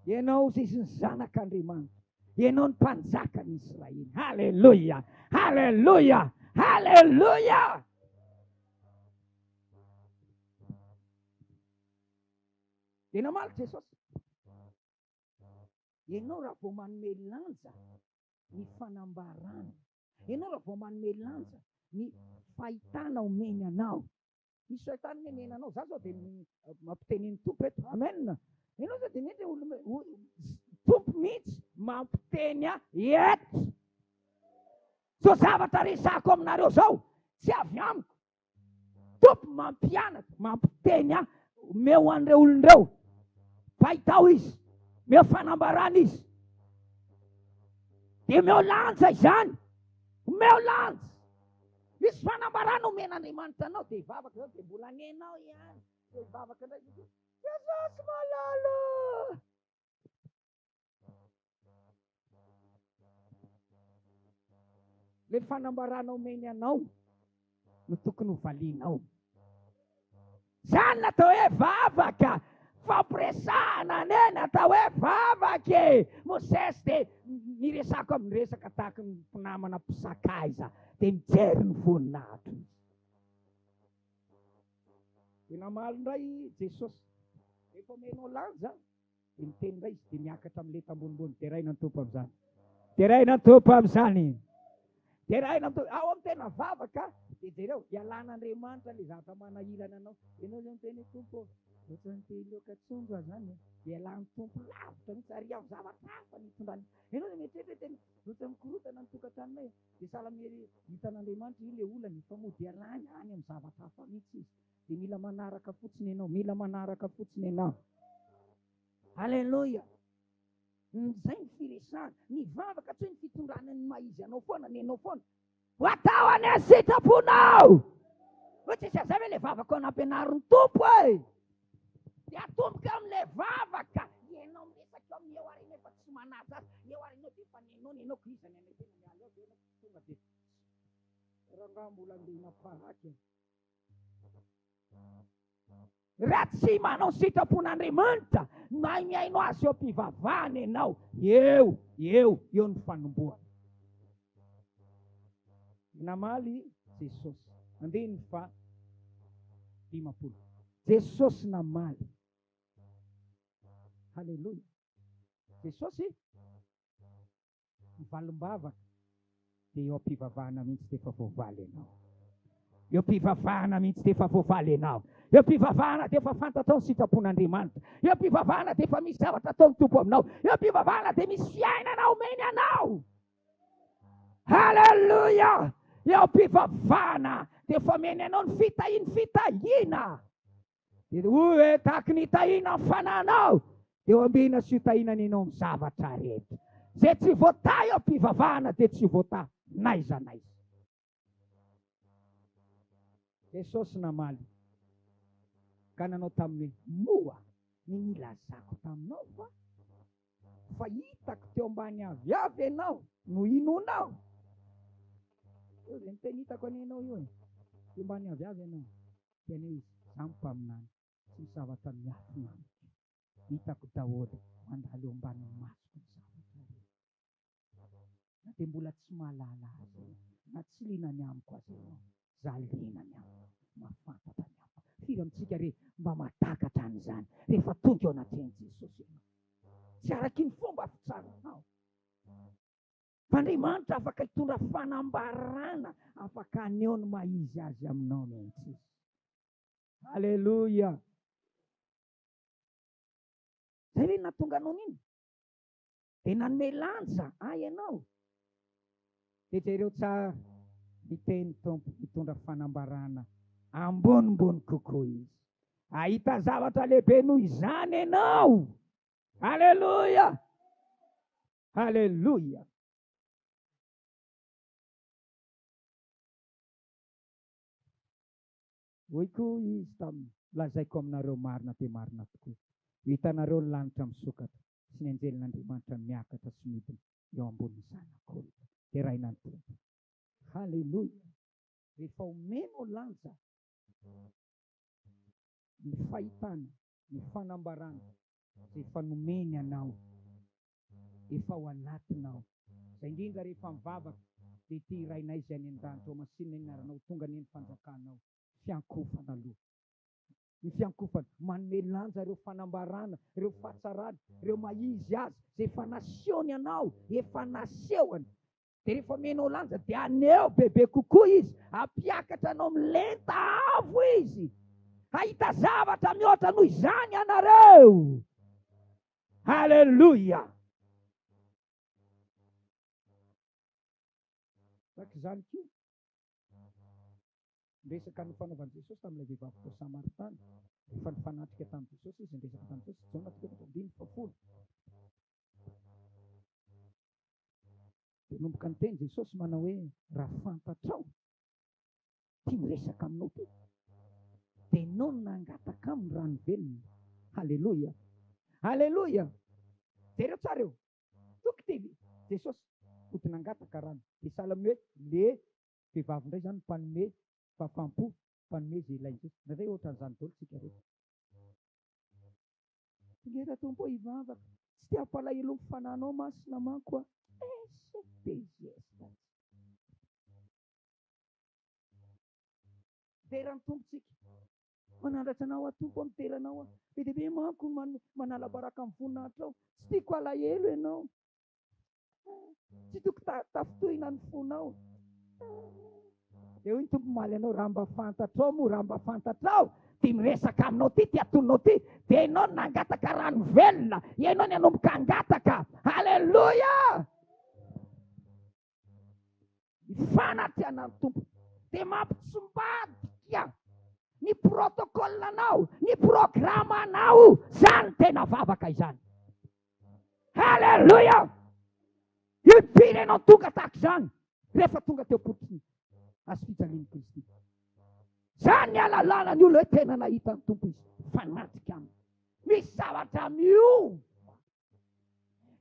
Ianao izy ny zanak'Andriamanitra. Ianao ny mpanjakan'i Israely. Haleloia! Haleloia! Haleloia! Dia namaly Jesosy. Ianao raha vao manome lanja ny fanambarana, ianao raha vao manome lanja ny fahitana omeny anao. Misy fahitana anie omeny anao, za zao dia mampiteny ny Tompo eto, amen. Ianao zao dia mety olona, Tompo mihitsy mampiteny ahy eto. Zao zavatra resahako aminareo zao tsy avy amiko. Tompo mampianatra, mampiteny ahy, omeo an'ireo olona ireo. Mpahitao izy, omeo fanambarana izy. Dia omeo lanja izany, omeo lanja. Misy fanambarana omen'Andriamanitra anao, dia hivavaka izao, dia mbola nenao ihany. Dia hivavaka indray izy, Jesosy malala. Le fanambarana omeny anao no tokony ho valianao. Zany natao hoe vavaka, fampiresahana anie natao hoe vavaka e. Mosesy dia niresako amin'ny resaka tahaky ny mpinamana mpisakaiza, dia mijery ny voninahitro izy. Dia namaly indray Jesosy, rehefa omenao lanja Dia miteny indray izy dia miakatra amin'ny lenta ambonimbony. Deraina ny Tompo amin'izany. Deraina ny Tompo amin'izany. Deraina ny Tompo. Ao amin'ny tena vavaka dia jereo, ialan'Andriamanitra ilay zavatra manahirana anao. Ianao izao miteny hoe Tompo ô, ohatran'ny te hiloaka tsonjo aho izany e. Dia ialan'ny Tompo lavitra mihitsy ary amin'ny zavatra hafa ny hitondrany. Ianao izay mieritreritra hoe tena ohatran'ny mikorotana ny tokantranonay e. Dia sahala amin'ny hitan'Andriamanitra io ilay olana e, fa mody ialany any amin'ny zavatra hafa mihitsy izy. Dia mila manaraka fotsiny ianao, mila manaraka fotsiny ianao. Aleloia! Izay ny firesahana, ny vavaka tsy hoe ny fitondrana ny maha izy anao foana, ny anao foana. Ho atao anie ny sitraponao! Hoe tsisy an'izay ve ilay vavaka nampianarin'ny Tompo e? Dia atomboka eo amin'ilay vavaka, ianao miresaka eo amin'ny eo ary nefa tsy manaja azy, eo ary ianao dia efa nenao, nenao ko iza ny anay tena miala eo dia ianao tonga dia rangahy mbola andeha hinamparaky e. Raha tsy manao ny sitrapon'Andriamanitra, mahay mihaino Azy eo am-pivavahana ianao, eo, eo, eo ny fanombohana. Namaly Jesosy, andininy faha 50. Jesosy namaly. Haleloia. Jesosy Ny valim-bavaka dia eo am-pivavahana mihitsy dia efa voavaly ianao. Eo am-pivavahana mihitsy dia efa voavaly ianao. Eo am-pivavahana dia efa fantatrao ny sitrapon'Andriamanitra. Eo am-pivavahana dia efa misy zavatra ataon'ny Tompo aminao. Eo am-pivavahana dia misy fiainana omeny anao. Haleloia! Eo am-pivavahana dia efa omeny anao ny fitahian'ny fitahiana. Dia hoy hoe, Tahaky ny hitahiana ny fananao, dia ho ambina sy hotahiana ny anao amin'ny zavatra rehetra. Izay tsy voatahy eo am-pivavahana dia tsy voatahy n'aiza n'aiza. Jesosy namaly ka nanao taminy hoe, Moa ny nilazako taminao va fa hitako teo ambany aviavy ianao no inoanao? Eo izay niteny hitako anie ianao io e, teo ambany aviavy ianao. Teny hoe izy, Izaho mpaminany, tsy misy zavatra miafina amiko. Hitako daholo, mandalo eo ambanin'ny masoko ny zavatra rehetra. Na dia mbola tsy mahalala azy ianao, na tsy liana ny amiko aza ianao, izaho liana ny amiko, mahafantatra ny amiko. Firy amintsika re mba mahatakatra an'izany rehefa tonga eo anatrehan'i Jesosy ianao? Tsy araky ny fomba fitsaranao. Fa Andriamanitra afaka hitondra fanambarana, afaka haneho ny maha izy azy aminao mihitsy izy. Aleloia! Zay ve nahatonga anao nino? Dia nanome lanja ahy ianao. Dia jereo tsara ny teny Tompo hitondra fanambarana ambonimbony kokoa izy. Hahita zavatra lehibe noho izany ianao. Aleloia! Haleloia! Hoy koa izy taminy, Lazaiko aminareo marina dia marina tokoa, ho hitanareo ny lanitra misokatra sy ny anjelin'Andriamanitra miakatra sy midina eo ambonin'ny Zanak'olona. Deraina ny Tompo. Haleloia! Rehefa omenao lanja ny fahitana, ny fanambarana izay efa nomeny anao, efa ao anatinao. Izay indrindra rehefa mivavaka dia ity Rainay izay any an-danitra, ho masinina ny anaranao, ho tonga anie ny fanjakanao. Fiankofana aloha. Ny fiankofana, manome lanja ireo fanambarana, ireo fahatsarana, ireo maha izy azy, izay efa nasehony anao, efa nasehony. Dia rehefa omenao lanja dia haneho bebe kokoa izy, hampiakatra anao amin'ny lenta avo izy. Hahita zavatra mihoatra noho izany ianareo. Haleloia! Tahaka izany koa, ny resaka nifanaovan'i Jesosy tamin'ilay vehivavy tao Samaritana, rehefa nifanatrika tamin'i Jesosy izy, niresaka tamin'i Jesosy, Jaona toko 14. Dia nanomboka niteny Jesosy manao hoe, raha fantatrao ity miresaka aminao ity, dia ianao no nangataka aminy rano velona. Haleloia! Haleloia! Jereo tsara eo. Toko ity Jesosy mody nangataka rano. Dia sahala amin'ny hoe le vehivavy indray izany mpanome fahafaham-po, mpanome izay ilain'i Jesosy. Indraindray ohatran'izany daholo tsika rehetra. Tonga Tompo hivavaka. Tsy te hampalahelo ny fananao masina manko aho. SPGS. Dera ny Tompo tsika. Manandratra anao aho Tompo aho, midera anao aho. Be dia be manko ny manala baraka amin'ny voninahitrao. Tsy tiako alahelo ianao. Tsy tiako tafintohina ny fonao. Dia hoy ny Tompo mamaly anao, raha mba fantatrao moa, raha mba fantatrao, dia miresaka aminao ity, ity atononao ity, dia ianao no nangataka rano velona, ianao no hanomboka hangataka. Haleloia! Ny fanatrehanan'ny Tompo dia mampitsimbadika ny protocole-nao, ny programme-nao. Izany tena vavaka izany. Haleloia! Impiry ianao tonga tahaka izany rehefa tonga teo am-pototry ny hazo fijalian'i Kristy. Izany ny ahalalana ny olona hoe tena nahita ny Tompo izy, fanatrika aminy. Misy zavatra miova.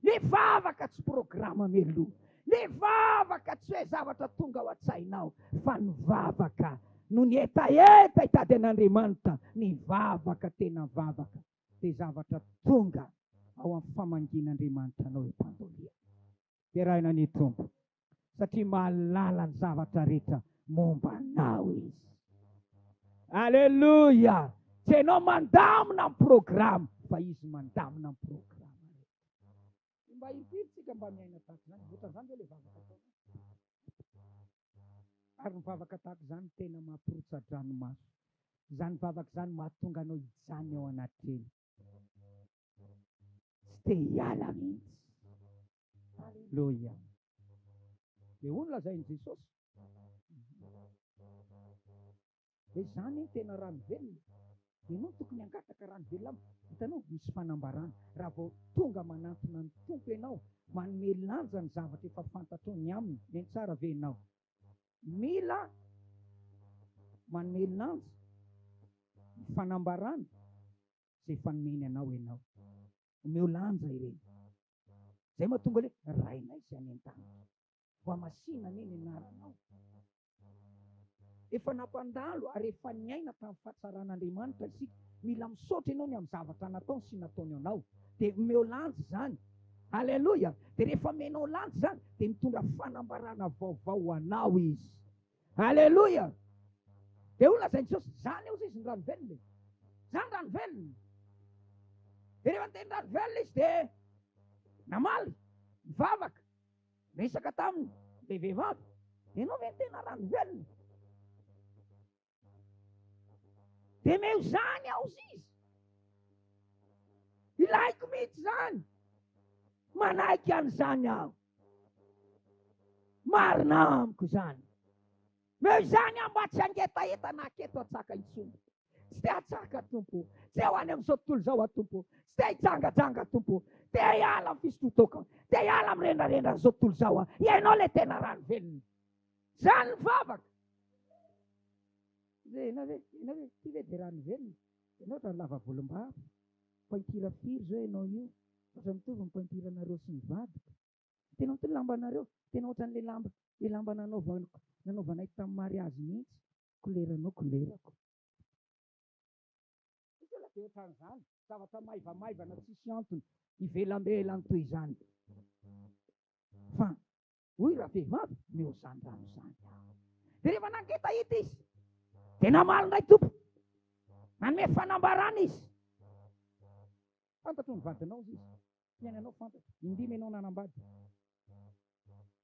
Ny vavaka tsy programa mialoha. Ny vavaka tsy hoe zavatra tonga ao an-tsainao, fa ny vavaka no ny hetaheta hitady an'Andriamanitra. Ny vavaka tena vavaka dia zavatra tonga ao amin'ny famangian'Andriamanitra anao eo am-pandoliana. Deraina ny Tompo satria mahalala ny zavatra rehetra momba anao Izy. Aleloia! Tsy ianao mandamina ny programa fa Izy mandamina ny programa rehetra. Mba impiry tsika mba miaina tahaka izany? Ohatran'izany ve ilay vavaka ataonao? Ary ny vavaka tahaka izany tena mampirotsa-dranomaso. Izany vavaka izany mahatonga anao hijanona eo anatrehany. Tsy te hiala mihitsy. Aleloia. Dia hoy no lazain'i Jesosy. Dia izany no tena rano velona. Ianao no tokony hangataka rano velona amiko. Hitanao, misy fanambarana. Raha vao tonga manantona ny Tompo ianao, manome lanja ny zavatra efa fantatrao ny aminy. Mihaino tsara ve ianao? Mila manome lanja ny fanambarana izay efa nomeny anao ianao. Omeo lanja ireny. Izay mahatonga hoe Rainay izay any an-danitra, hohamasina anie ny anaranao. Efa nampandalo ary efa niaina tamin'ny fahatsaran'Andriamanitra isika. Mila misaotra ianao ny amin'ny zavatra nataony sy nataony anao. Dia omeo lanja izany. Aleloia! Dia rehefa omenao lanja izany, dia mitondra fanambarana vaovao ho anao Izy. Aleloia! Dia hoy lazain'i Jesosy, Zany hozy izy ny rano velona e. Zany rano velona. Dia rehefa niteny rano velona izy dia namaly, nivavaka, niresaka taminy ilay vehivavy. Ianao ve ny tena rano velona? Dia meo izany aho hozy izy. Ilaiko mihitsy izany. Manaiky an'izany aho. Marina amiko izany. Meo izany aho mba tsy hangetaheta na haketo hatsaka intsony. Tsy te hatsaka Tompo. Tsy te ho any amin'izao tontolo izao aho Tompo. Tsy te hijangajanga Tompo. Te hiala amin'ny fisotroan-toaka. Te hiala amin'ny rendrarendran'izao tontolo izao aho. Ianao ilay tena rano velona. Izany ny vavaka. Ve ianao ve, ianao ve, ity ve dia rano velona? Ianao ohatran'ny lava volom-bava. Pointure firy izao ianao io? Ohatran'ny mitovy ny pointure nareo sy ny vadiko. Tena ohatran'ny lambanareo, tena ohatran'ilay lamba, ilay lamba nanaovako, nanaovanay tamin'ny mariazy mihitsy, koleranao kolerako. Misy olona dia ohatran'izany, zavatra maivamaivana tsisy antony, ivelambelany toy izany. Fa Hoy ravehivavy, Omeo izany rano izany aho. Dia rehefa nangetaheta izy, dia namaly indray Tompo. Nanome fanambarana izy. Fantatro ny vadinao izy. Fiainanao fantatro. Indimy ianao nanambady.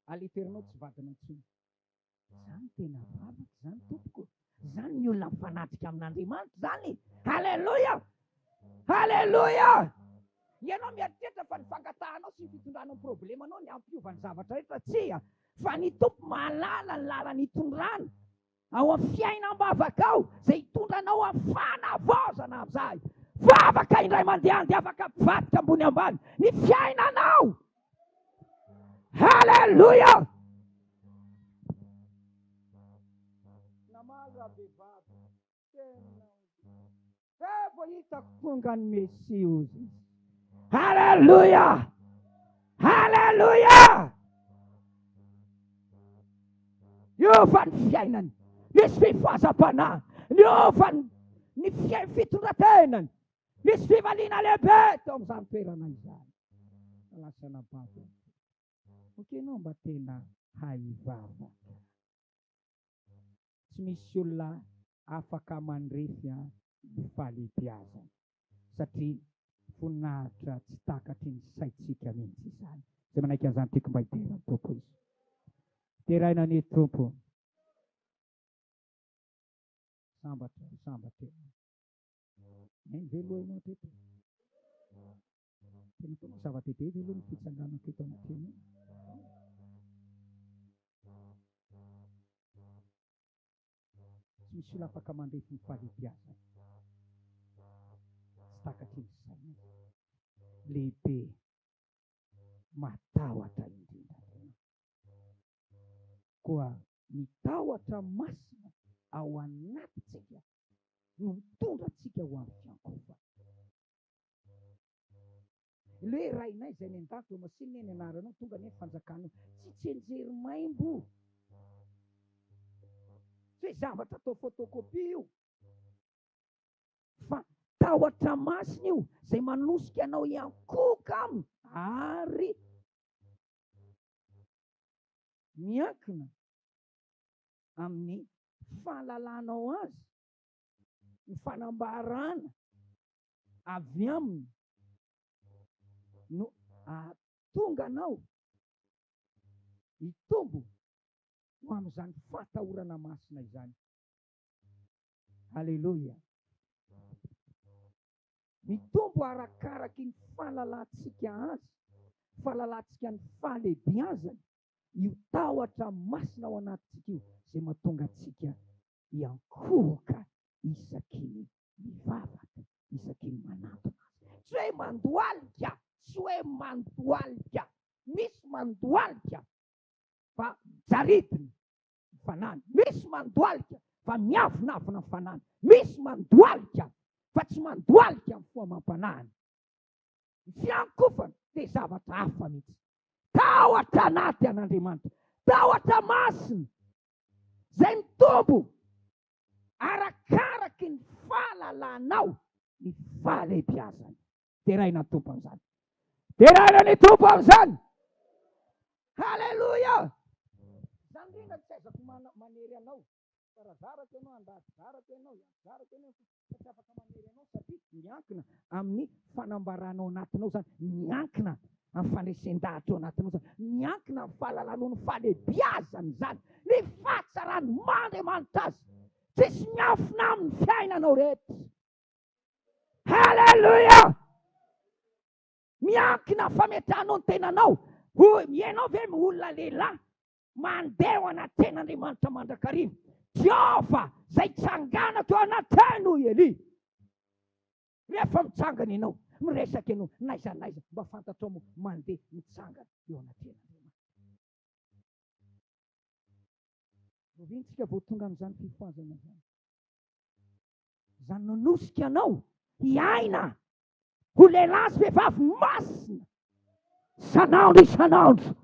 Aliterinao tsy vadinao intsony. Izany tena vavaka izany tompoko. Izany ny olona mifanatrika amin'Andriamanitra izany. Haleloia! Haleloia! Ianao mieritreritra fa ny fangatahanao sy ny fitondranao ny problemanao ny hampiova ny zavatra rehetra. Tsia! Fa ny Tompo mahalala ny lalana itondrana ao amin'ny fiainam-bavaka ao, izay hitondra anao amin'ny fanavaozana amin'izay. Vavaka indray mandeha dia afaka mivadika ambony ambany ny fiainanao. Haleloia! Namaly ravehivavy, tena Eh, vao hitako tonga ny Mesia hozy izy. Haleloia! Haleloia! Niova ny fiainany, nisy fifohazam-panahy, niova ny fitondran-tenany, nisy fivaliana lehibe teo amin'izany toerana izany. Lasa nababo. Ok, ianao mba tena hay hivavaka. Tsy misy olona afaka mandresy ny fahalehibeazana satria voninahitra tsy takatry ny saintsika mihitsy izany. Izay manaiky an'izany tiako mba hidera ny Tompo izy. Deraina ny Tompo. Sambatra, sambatra ianao. Mihaino ve aloha ianao hatreto? Tena ataonao zava-dehibe ve aloha ny fitsanganako eto anatrehanao? Tsy misy olona afaka mandrefy ny fahalehibiazana. Tsy takatry ny saina. Lehibe matahotra indrindra Andriamanitra. Koa ny tahotra masina ao anatintsika no mitondra antsika ho amin'ny fiankohofana. Ilay hoe Rainay izay any an-danitra, homasinina anie ny anaranao, tonga anie ny fanjakanao. Tsy tsianjery maimbo io. Tsy hoe zavatra atao photocopie io. Fa tahotra masina io izay manosika anao hiankohoka aminy ary miankina amin'ny fahalalanao azy, ny fanambarana avy aminy no ahatonga anao hitombo ho amin'izany fahatahorana masina izany. Aleloia! Mitombo arakaraky ny fahalalantsika azy, fahalalantsika ny fahalehibiazany, io tahotra masina ao anatintsika io, izay mahatonga antsika hiankohoka isaky ny mivavaka, isaky ny manantona azy. Tsy hoe mandohalika, tsy hoe mandohalika, misy mandohalika fa jaridina ny fanahiny, misy mandohalika fa miavonavona ny fanahiny, misy mandohalika fa tsy mandohalika ny fo amam-panahiny. Ny fiankofana dia zavatra hafa mihitsy. Tahotra anaty an'Andriamanitra, tahotra masina izay mitombo arakaraky ny fahalalanao ny fahalehibiazany. Deraina ny Tompo amin'izany. Deraina ny Tompo amin'izany. Haleloia! Izany indrindra tsy aizako manery anao. Fa raha zarako ianao, handady zarako ianao, hiady zarako ianao, fa tsy afaka manery anao satria miankina amin'ny fanambaranao anatinao izany, miankina amin'ny fandresen-dahatra ao anatinao izany, miankina amin'ny fahalalanao ny fahalehibiazany izany, ny fahatsaran'ny maha Andriamanitra azy. Tsisy miafina aminy ny fiainanao rehetra. Haleloia! Miankina amin'ny fametrahanao ny tenanao. Hoy, ianao ve olona lehilahy mandeha ao anaten'Andriamanitra mandrakariva? Jehovah izay tsanganako eo anatrehany, hoy Elia. Rehefa mitsangana ianao, miresaka ianao, n'aiza n'aiza, mba fantatrao moa mandeha mitsangana eo anatrehan'Andriamanitra. Oviana vao tonga amin'izany fifohazana izany? Izany nanosika anao hiaina ho lehilahy sy vehivavy masina isan'andro isan'andro,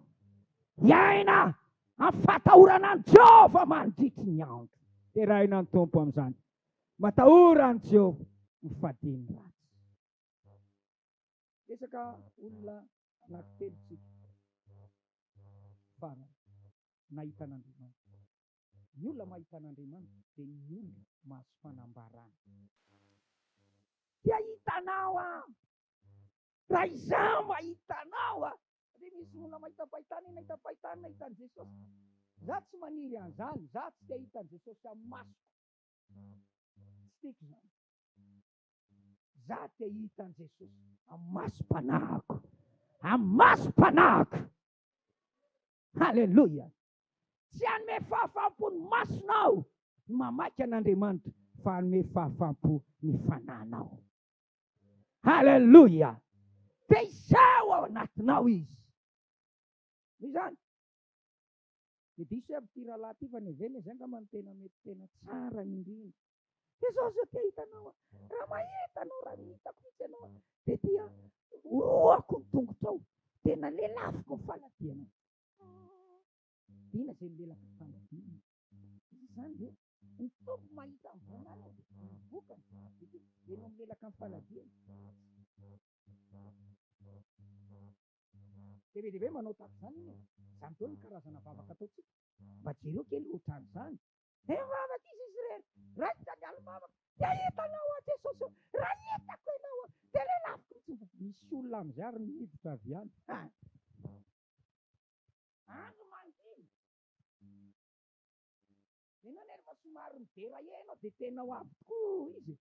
hiaina amin'ny fahatahorana an'i Jehovah mandritry ny andro. Deraina ny Tompo amin'izany. Matahora an'i Jehovah, mifadia ny ratsy. Resaka olona anankitelo tsika farany nahita an'Andriamanitra. Ny olona mahita an'Andriamanitra dia ny olona mahazo fanambarana. Te hahita anao aho. Raha izaho mahita anao aho. Satria misy olona mahita fahitana, nahita fahitana, nahita an'i Jesosy. Izaho tsy maniry an'izany, izaho tsy te hahita an'i Jesosy amin'ny masoko. Tsy tiako izany. Izaho te hahita an'i Jesosy amin'ny masom-panahiko. Amin'ny masom-panahiko. Haleloia. Tsy hanome fahafaham-po ny masonao ny mamaky an'Andriamanitra fa hanome fahafaham-po ny fanahinao. Haleloia! Dia hiseho ao anatinao izy. Noho izany, dia diso avy ity rahalahy ity fa neverina izay angamba no tena mety tena tsara indrindra. Jesosy ô, te hahita anao aho. Raha mahita anao, raha hitako mihitsy ianao, dia tia orohako ny tongotrao, tena lelafiko ny faladianao. Dina izay milelaka faladiana. Izany ve? Ny Tompo mahita ny voninahiny, ny vokany, dia ianao milelaka ny faladiana. Dia be dia be manao tahaka izany iny e. Izany daholo ny karazana vavaka ataontsika. Mba jereo kely ohatran'izany. Dia mivavaka izy izy irery. Raikitra ny alim-bavaka. Dia hitanao aho Jesosy ô. Raha hitako ianao aho, dia lelafiko mihitsy. Misy olona amin'izay ary miditra avy any. Ha! Andro mangina. Ianao anie rehefa somary midera ela dia tena ho avy tokoa izy e.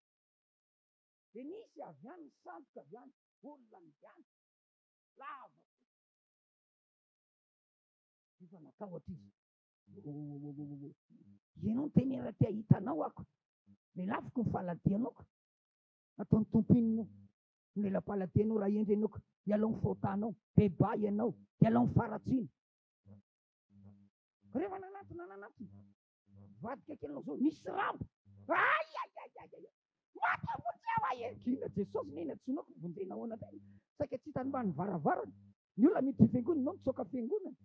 Dia nisy avy any, nisandoka avy any, olona niviany. Lava be. Efa natahotra izy. Ohohohoho. Ianao no tena raha te hahita anao ako. Lelafiko ny faladianao. Ataon'ny Tompo inona? Ny lela-paladianao raha hendry ianao, ialao ny fahotanao, bebaha ianao, ialao ny faharatsiana. Rehefa nanatona nanatona, vadika kely anao zao, nisy rambo. Ay ay ay ay ay. Maty vonjeo ahy e. Gina Jesosy ne nantsoinao ko vonjena ahoana indray? Saika tsy hitany mba ny varavarana. Ny olona miditra fiangonana, ianao mitsoaka fiangonana.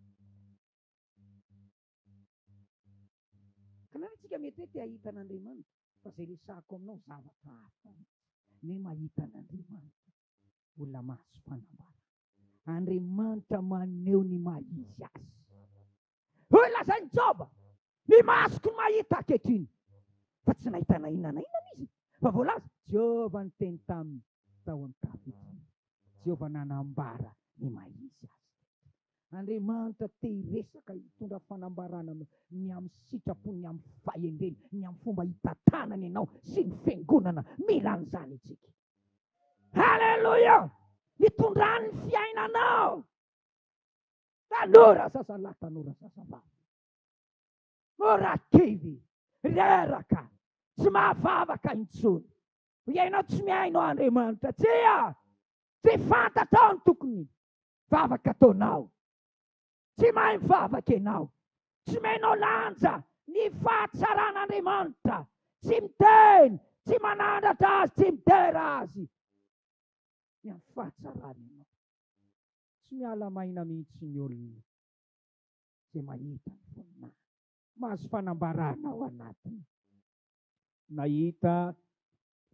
Ka na tsika mety hoe te hahita an'Andriamanitra, fa izay resahako aminao zavatra hafa mihitsy. Ny hoe mahita an'Andriamanitra, olona mahazo fanambarana. Andriamanitra maneho ny maha izy azy. Hoy lazain'i Joba, ny masoko no mahita ankehitriny. Fa tsy nahita na inona na inona izy. Fa voalaza, Jehovah niteny taminy tao amin'ny tafiotriny. Jehovah nanambara ny maha izy azy. Andriamanitra te hiresaka hitondra fanambarana aminao ny amin'ny sitrapony, ny amin'ny fahendreny, ny amin'ny fomba hitantanany anao sy ny fiangonana. Mila an'izany isika. Haleloia! Hitondrany ny fiainanao. Tanora zazalahy, tanora zazavavy. Mora kivy, reraka, tsy mahavavaka intsony. Ianao tsy mihaino Andriamanitra. Tsia! Tsy fantatrao ny tokony vavaka ataonao. Tsy mahay mivavaka ianao. Tsy omenao lanja ny fahatsaran'Andriamanitra. Tsy miteny, tsy manandratra Azy, tsy midera Azy. Ny amin'ny fahatsarany ianao. Tsy miala maina mihitsy ny olona izay mahita ny voninahiny. Mahazo fanambarana ao anatiny. Nahita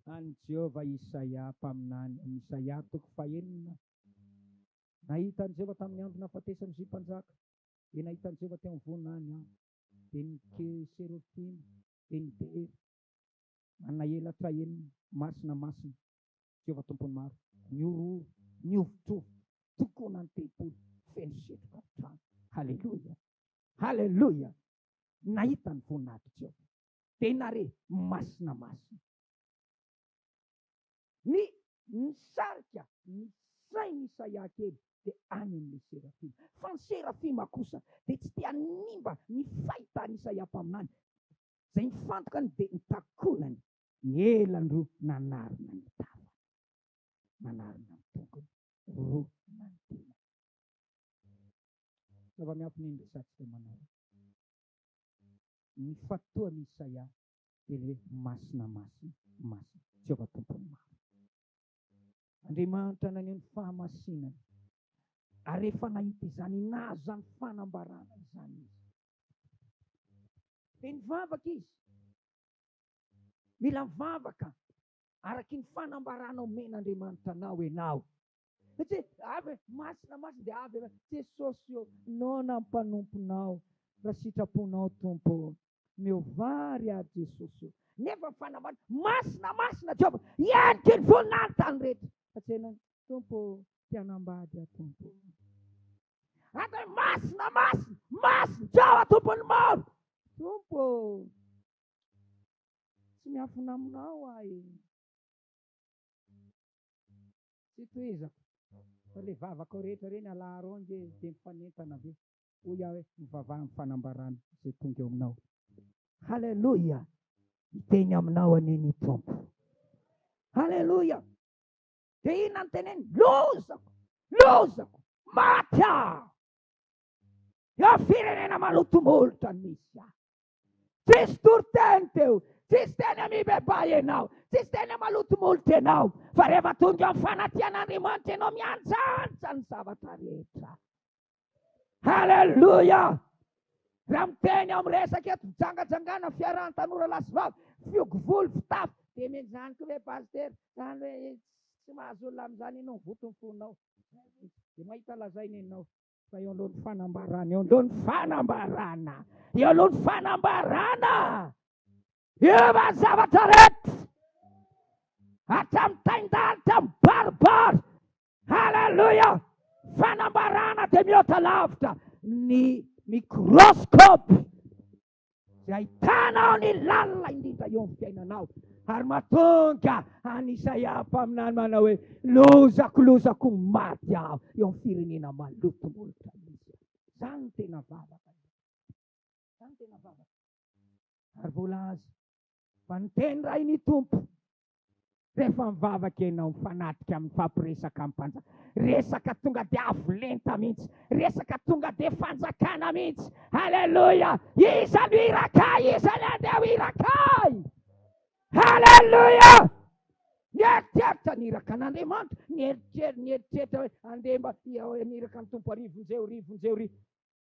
an'i Jehovah Isaia mpaminany, amin'ny Isaia toko fahenina. Nahita an'i Jehovah tamin'ny andro nahafatesan'i Ozia mpanjaka, dia nahita an'i Jehovah teo amin'ny voninahiny aho, dia ny serofima, dia ny dera, manana elatra enina, masina, masina, Jehovah Tompon'ny maro, nihorohoro, nihovitrovitra, tokona ny tempoly, feno setroka ny trano. Haleloia! Haleloia! Nahita ny voninahitr'i Jehovah. Dia nare, masina, masina. Ny nisarika ny sain'i Isaia kely dia any amin'ilay serafima. Fa ny serafima kosa dia tsy te hanimba ny fahitan'i Isaia mpaminany, izay nifantokany dia nitakonany ny elany roa nanarona ny tavany, nanarona ny tongony roa nanodinany. Zava-miafina iny resahantsika manaraka. Ny fatoan'i Isaia dia ny hoe masina, masina, masina, Jehovah Tompon'ny maro. Andriamanitra naneho ny fahamasinany, ary rehefa nahita izany, nahazo izany fanambarana izany izy, dia nivavaka izy. Mila mivavaka araky ny fanambarana omen'Andriamanitra anao ianao. Satria avy hoe masina masina dia avy hoe Jesosy ô, noana ny mpanomponao, raha sitraponao Tompo ô, miovà ary aho Jesosy ô. Nefa ny fanambany, masina masina Jehovah, hianiky ny voninahiny ny tany rehetra. Fa tsy hainao, Tompo ô, te hanambady aho Tompo ô. Atao hoe masina masina masina Jehovah Tompon'ny maro. Tompo ô, tsy miafina aminao aho e. Tsy tohizako fa le vavakao rehetra reny alaharo ange de mifanentana be. Hoy aho hoe, mivavaha amin'ny fanambarana izay tonga eo aminao. Haleloia! Hiteny aminao anie ny Tompo. Haleloia! Dia inona no teneny? Lozako! Lozako! Maty aho! Eo firenena maloto molotra no misy ahy. Tsisy toriteny teo, tsisy teny amibebaha ianao, tsisy teny maloto molotra ianao, fa rehefa tonga amin'ny fanatrehan'Andriamanitra ianao mianjanja ny zavatra rehetra. Haleloia! Raha miteny ao miresaka eto fijangajangana, fiarahan'ny tanora lahy sy vavy, fiogo volo, fitafy, dia mety izany koa ve pasitera? Izany hoe tsy mahazo olona amin'izany ianao, mivoto ny fonao. Dia mahita lazaina ianao. Fa eo alohan'ny fanambarana, eo alohan'ny fanambarana, eo alohan'ny fanambarana, eo ny zavatra rehetra, hatramin'ny tain-dalitra mibaribary, haleloia, fanambarana dia mihoatra lavitra ny microscope Izay ahitanao ny lalina indrindra eo amin'ny fiainanao. Ary mahatonga an'i Isaia mpaminany manao hoe, Lozako, lozako, maty aho eo amin'ny firenena maloto molotra misy ahy. Izany no tena vavaka. Izany no tena vavaka. Ary voalaza fa niteny ray ny Tompo. Rehefa mivavaka ianao, mifanatrika, mifampiresaka amin'ny mpanjaka. Resaka tonga dia avo lenta mihitsy. Resaka tonga dia fanjakana mihitsy. Haleloia! Iza no iraka ahy? Iza no handeha ho iraka ahy? Haleloia! Nieritreritra ny iraka an'Andriamanitra. Nieritreritra, nieritreritra hoe andeha mba haniraka ny Tompo ary vonjeo ry, vonjeo ry.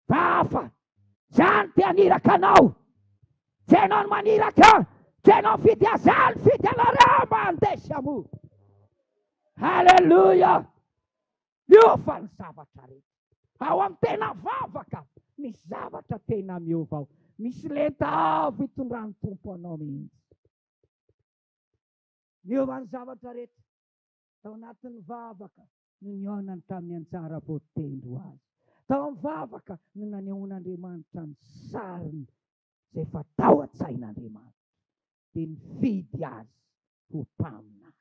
Fa hafa. Zany te haniraka anao. Tsy ianao no maniraka, tsy ianao mifidy azy, za mifidy anareo mba handeha sy hamoa. Haleloia! Miova ny zavatra rehetra. Ao amin'ny tena vavaka, misy zavatra tena miova ao. Misy lenta avo itondran'ny Tompo anao mihitsy. Miova ny zavatra rehetra. Tao anatin'ny vavaka no nihaonany tamin'ny anjara voatendry ho azy. Tao amin'ny vavaka no nanehoan'Andriamanitra ny sariny izay efa tao an-tsain'Andriamanitra, dia nifidy azy ho mpaminany.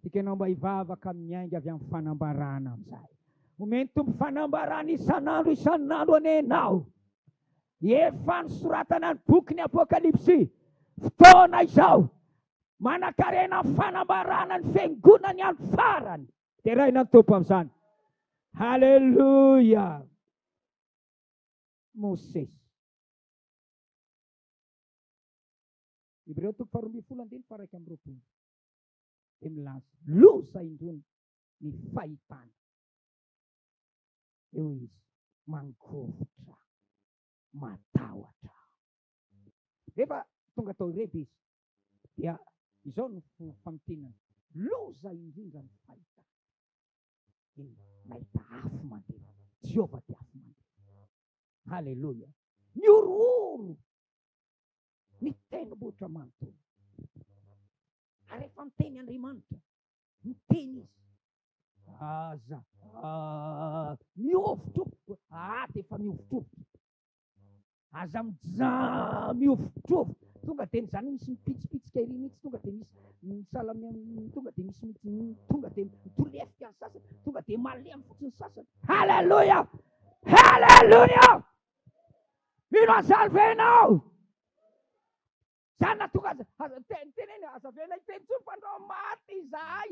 Tiako ianao mba hivavaka miainga avy amin'ny fanambarana amin'izay. Omen'ny Tompo fanambarana isan'andro isan'andro anie ianao. Efa nosoratana ny bokin'ny Apokalypsy. Fotoana izao. Manankarena amin'ny fanambarana ny fiangonana ny andro farany. Deraina ny Tompo amin'izany. Haleloia. Mosesy. Hebreo toko faharoa ambin'ny folo andininy faha iraika amby roapolo dia milaza loza indrony ny fahitana. Eo izy mangovitra, matahotra. Rehefa tonga tao Horeba izy dia izao no famintinana, loza indrindra ny fahitana. Dia nahita afo mandeha. Jehovah dia afo mandeha. Haleloia. Nihorohoro ny tendrombohitra manontolo. Ary rehefa miteny Andriamanitra, miteny izy. Aza mihovitrovitra, ah dia efa mihovitrovitra. Aza mijaha mihovitrovitra. Tonga dia izany misy mipitsipitsika ery mihitsy, tonga dia misy misahala tonga dia misy mihitsy, tonga dia mitolefika ny sasany, tonga dia malemy fotsiny ny sasany. Haleloia! Haleloia! Mino an'izany ve ianao? Zany na tonga aza, aza teneno, aza avela hiteny intsony fa andrao maty izahay.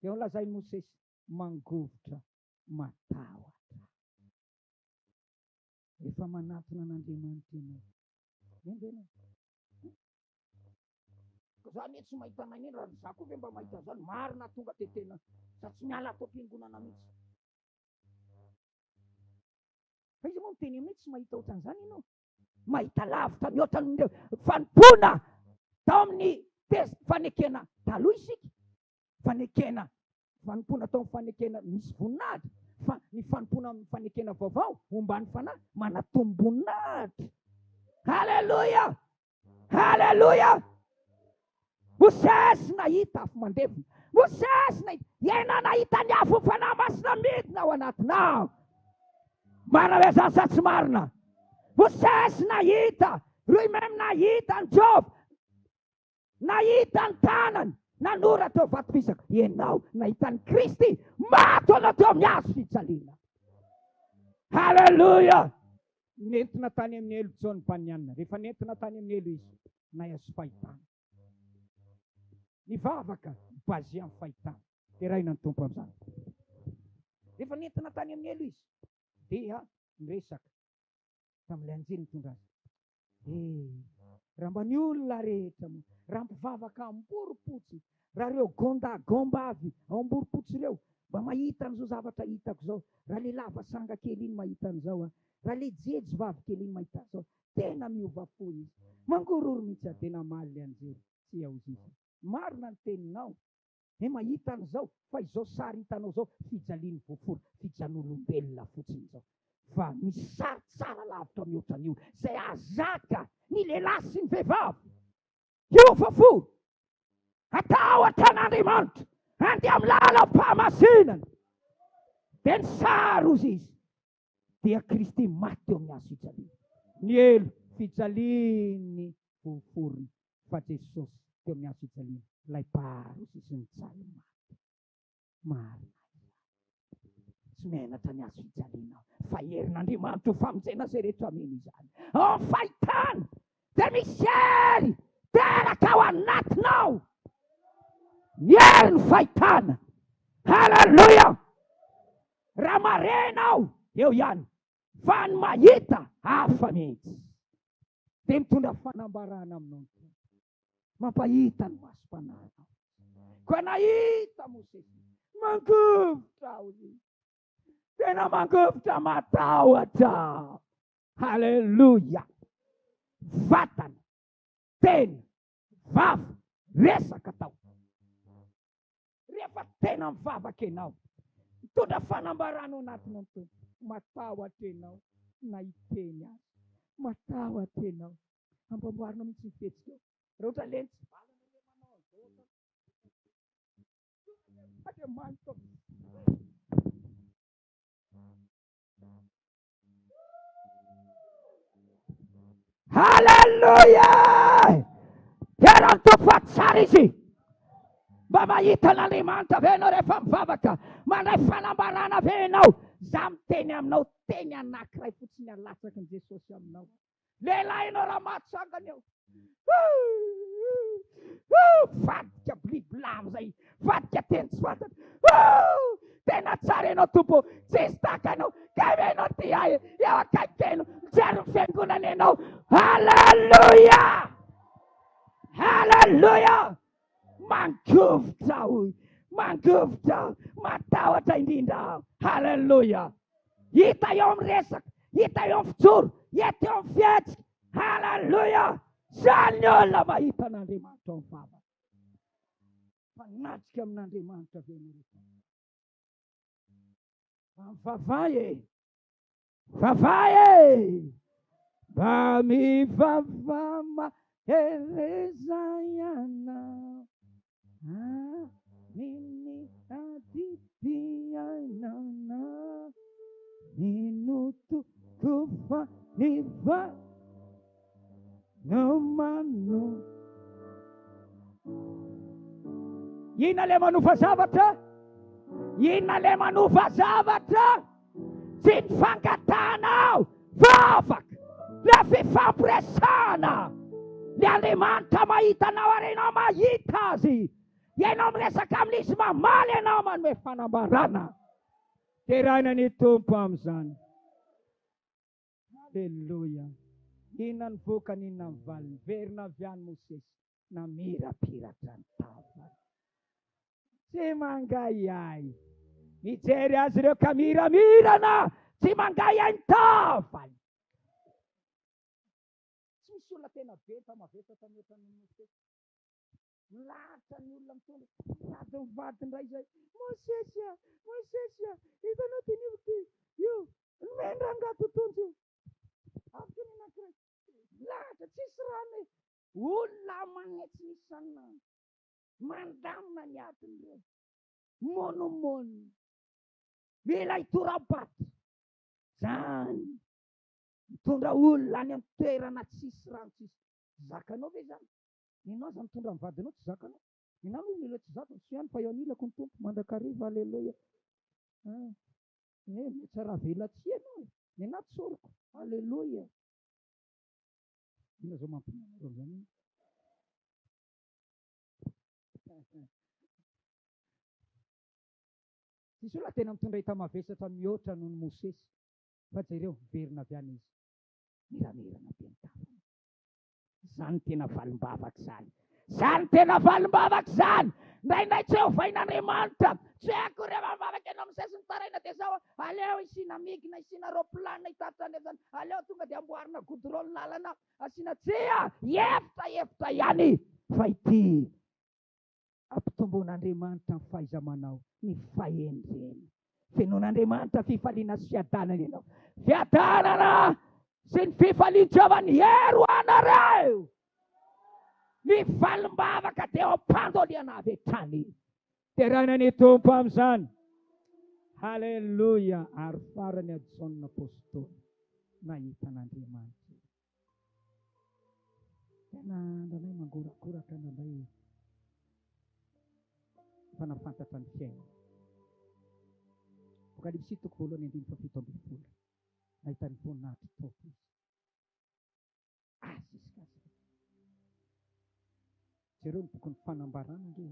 Dia nolazain'i Mosesy, mangovitra, matahotra. Rehefa manatona an'Andriamanitra ianao, eny ve ianao? Ka za anie tsy mahita anay neny, raha za koa ve mba mahita an'izany, marina tonga dia tena, za tsy miala ato am-piangonana mihitsy. Fa iza moa miteny aminay tsy mahita ohatran'izany ianao? Mahita lavitra mihoatra an'ireo fanompoana tao amin'ny test fanekena taloha isika. Fanekena, fanompoana tao amin'ny fanekena misy voninahitra, fa ny fanompoana amin'ny fanekena vaovao omban'ny fanahy manatombo-boninahitra. Haleloia! Haleloia! Mosesy nahita afo mandevona. Mosesy nahita. Ianao nahita ny afo fanahy masina midina ao anatinao. Marina ve izany sa tsy marina? Mosesy nahita, lui même nahita ny Job. Nahita ny tanany. Nanoratra eo vato fisaka, ianao nahita an'i Kristy maty ho anao teo amin'ny hazo fijaliana. Haleloia! Nentina tany amin'ny helo Jaona Baniana. Rehefa nentina tany amin'ny helo izy, nahazo fahitana. Nivavaka, basé amin'ny fahitana. Deraina ny Tompo amin'izany. Rehefa nentina tany amin'ny helo izy, dia niresaka tamin'ilay anjely nitondra azy. Eh, raha mba ny olona rehetra moa, raha mpivavaka Amborompotsy, raha ireo gonda gombavy ao Amborompotsy ireo mba mahita an'izao zavatra hitako izao, raha le lava sanga kely iny mahita an'izao an, raha le jejo vavy kely iny mahita an'izao, tena miova fo izy. Mangororo mihitsy aho, dia namaly le anjely, tsia hozy izy, marina ny teninao, he mahita an'izao fa izao sary hitanao izao fijalian'ny voafora, fijan'olombelona fotsiny izao fa misy sary tsara lavitra mihoatra an'io izay ahazaka ny lehilahy sy ny vehivavy hiova fo, hatahotra an'Andriamanitra, handeha amin'ny lalam-pahamasinana. Dia ny sary hozy izy dia Kristy maty teo amin'ny hazo fijaliana. Ny helo fijalian'ny voaforona fa Jesosy teo amin'ny hazo fijaliana, ilay Mpahary sy nijaly maty. Marina izany. Tsy menatra ny hazo fijaliana aho, fa herin'Andriamanitra ho famonjena izay rehetra mino izany. Ao amin'ny fahitana dia misy hery teraka ao anatinao. Ny herin'ny fahitana. Haleloia! Raha marena aho, eo ihany. Fa ny mahita, hafa mihitsy. Dia mitondra fanambarana aminao ny Tompo. Mampahita ny masom-panahinao. Koa nahita Mosesy, mangovitra aho izy. Tena mangovitra matahotra aho. Haleloia! Vatana, tena, vava, resaka tao. Rehefa tena mivavaka ianao, mitondra fanambarana ao anatinao ny Tompo, matahotra ianao na hiteny aza. Matahotra ianao. Amboamboarinao mihitsy ny fihetsikao. Raha ohatra leny tsy valana ilay manao an'izao atao. Andriamanitra. Haleloia! Dera ny Tompo fa tsara Izy. Mba mahita an'Andriamanitra ve ianao rehefa mivavaka? Mandray fanambarana ve ianao? Za miteny aminao teny anankiray fotsiny alatsaky ny Jesosy aminao. Lehilahy ianao raha mahatsangana eo. Vadika blibla amizay, vadika teny tsy fantatra. Tena tsara ianao Tompo, tsisy tahaka anao. Kay ve ianao tia ahy? Eo akaiky ianao, mijery ny fiangonana ianao. Haleloia! Haleloia! Mangovitra aho, mangovitra aho, matahotra indrindra aho. Haleloia! Hita eo amin'ny resaka, hita eo amin'ny fijoro, hita eo amin'ny fihetsika. Haleloia! Izany ny olona mahita an'Andriamanitra ao amin'ny vavaka. Mpanatrika amin'Andriamanitra ve ianareo? Mivavaha e! Vavaha e! Mba mivavaha mahereza ianao amin'ny adim-piainana. Mino tokoa fa ny va no mano. Inona ilay manova zavatra? Inona ilay manova zavatra? Tsy ny fangatahanao vavaka, ilay fifampiresahana. Ny Andriamanitra mahita anao ary ianao mahita Azy. Ianao miresaka amin'Izy, mamaly ianao, manome fanambarana. Deraina ny Tompo amin'izany. Aleloia. Inona ny vokany, inona ny valiny? Verina avy any Mosesy, namirapiratra ny tavany. Tsy mangahiahy. Mijery azy ireo ka miramirana, tsy mangahiahy ny tavany. Tsy misy olona tena be fa mavesatra mihoatra noho Mosesy. Milahatra ny olona mitondra, miady mivady indray izay. Mosesy a! Mosesy a! Hitanao diniho ity, io, nomeny-rangahy totonjy io. Avy teny anankiray. Milahatra, tsisy rano e! Olona aman'hetsiny isan'andro. Mandamina ny adin'ireo. Monomonona. Mila hitora-bato. Zany. Mitondra olona any amin'ny toerana tsisy rano, tsisy. Zakanao ve izany? Ianao aza mitondra ny vadinao tsy zakanao. Ny anah aloha mila tsy zavatra tsy ihany fa eo anilako ny Tompo mandrakariva Aleloia. Ah, eh, mihatsaravelatsihy ianao e. Ny anah tsoriko. Aleloia. Inona zao mampino anareo an'izany? Tsisy olona tena mitondra enta-mavesatra mihoatra noho ny Mosesy. Fa jereo, miverina avy any izy. Miramirana be ny tavany. Izany tena valim-bavaka izany. Izany tena valim-bavaka izany. Indraindray tsy ovain'Andriamanitra. Tsy hoe akory rehefa mivavaka ianao misesy mitaraina dia izao, aleo isiana migna, isiana roplanina hitatitra an'izany, aleo tonga dia amboarina goudron ny lalana, asiana tsia, hevitra hevitra ihany fa ity Ampitomboan'Andriamanitra ny fahaiza-manao, ny fahendrena. Fenoin'Andriamanitra fifaliana sy fiadanana ianao. Fiadanana sy ny fifalian'i Jehovah ny hery ho anareo. Ny valim-bavaka dia eo am-pandoliana avy hatrany. Deraina ny Tompo amin'izany. Haleloia! Ary farany a Jaona Apostoly nahita an'Andriamanitra. Tena indraindray mangorakoraka indraindray efa nahafantatra ny fiainana. Apokalypsy toko voalohany andininy faha-17. Nahita ny voninahitry Tompo izy. Azy izy ka zay. Jereo ny bokin'ny fanambarana ange.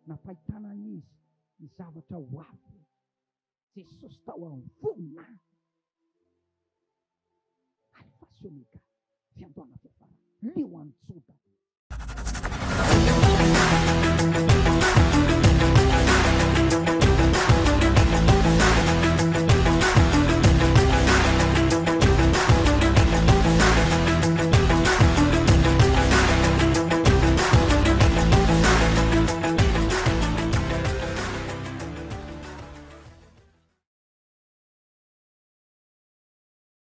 Nampahitana an'izy ny zavatra ho avy. Jesosy tao amin'ny voninahiny. Alfa sy Omega, fiandohana fiafarana, Lioan'i Joda.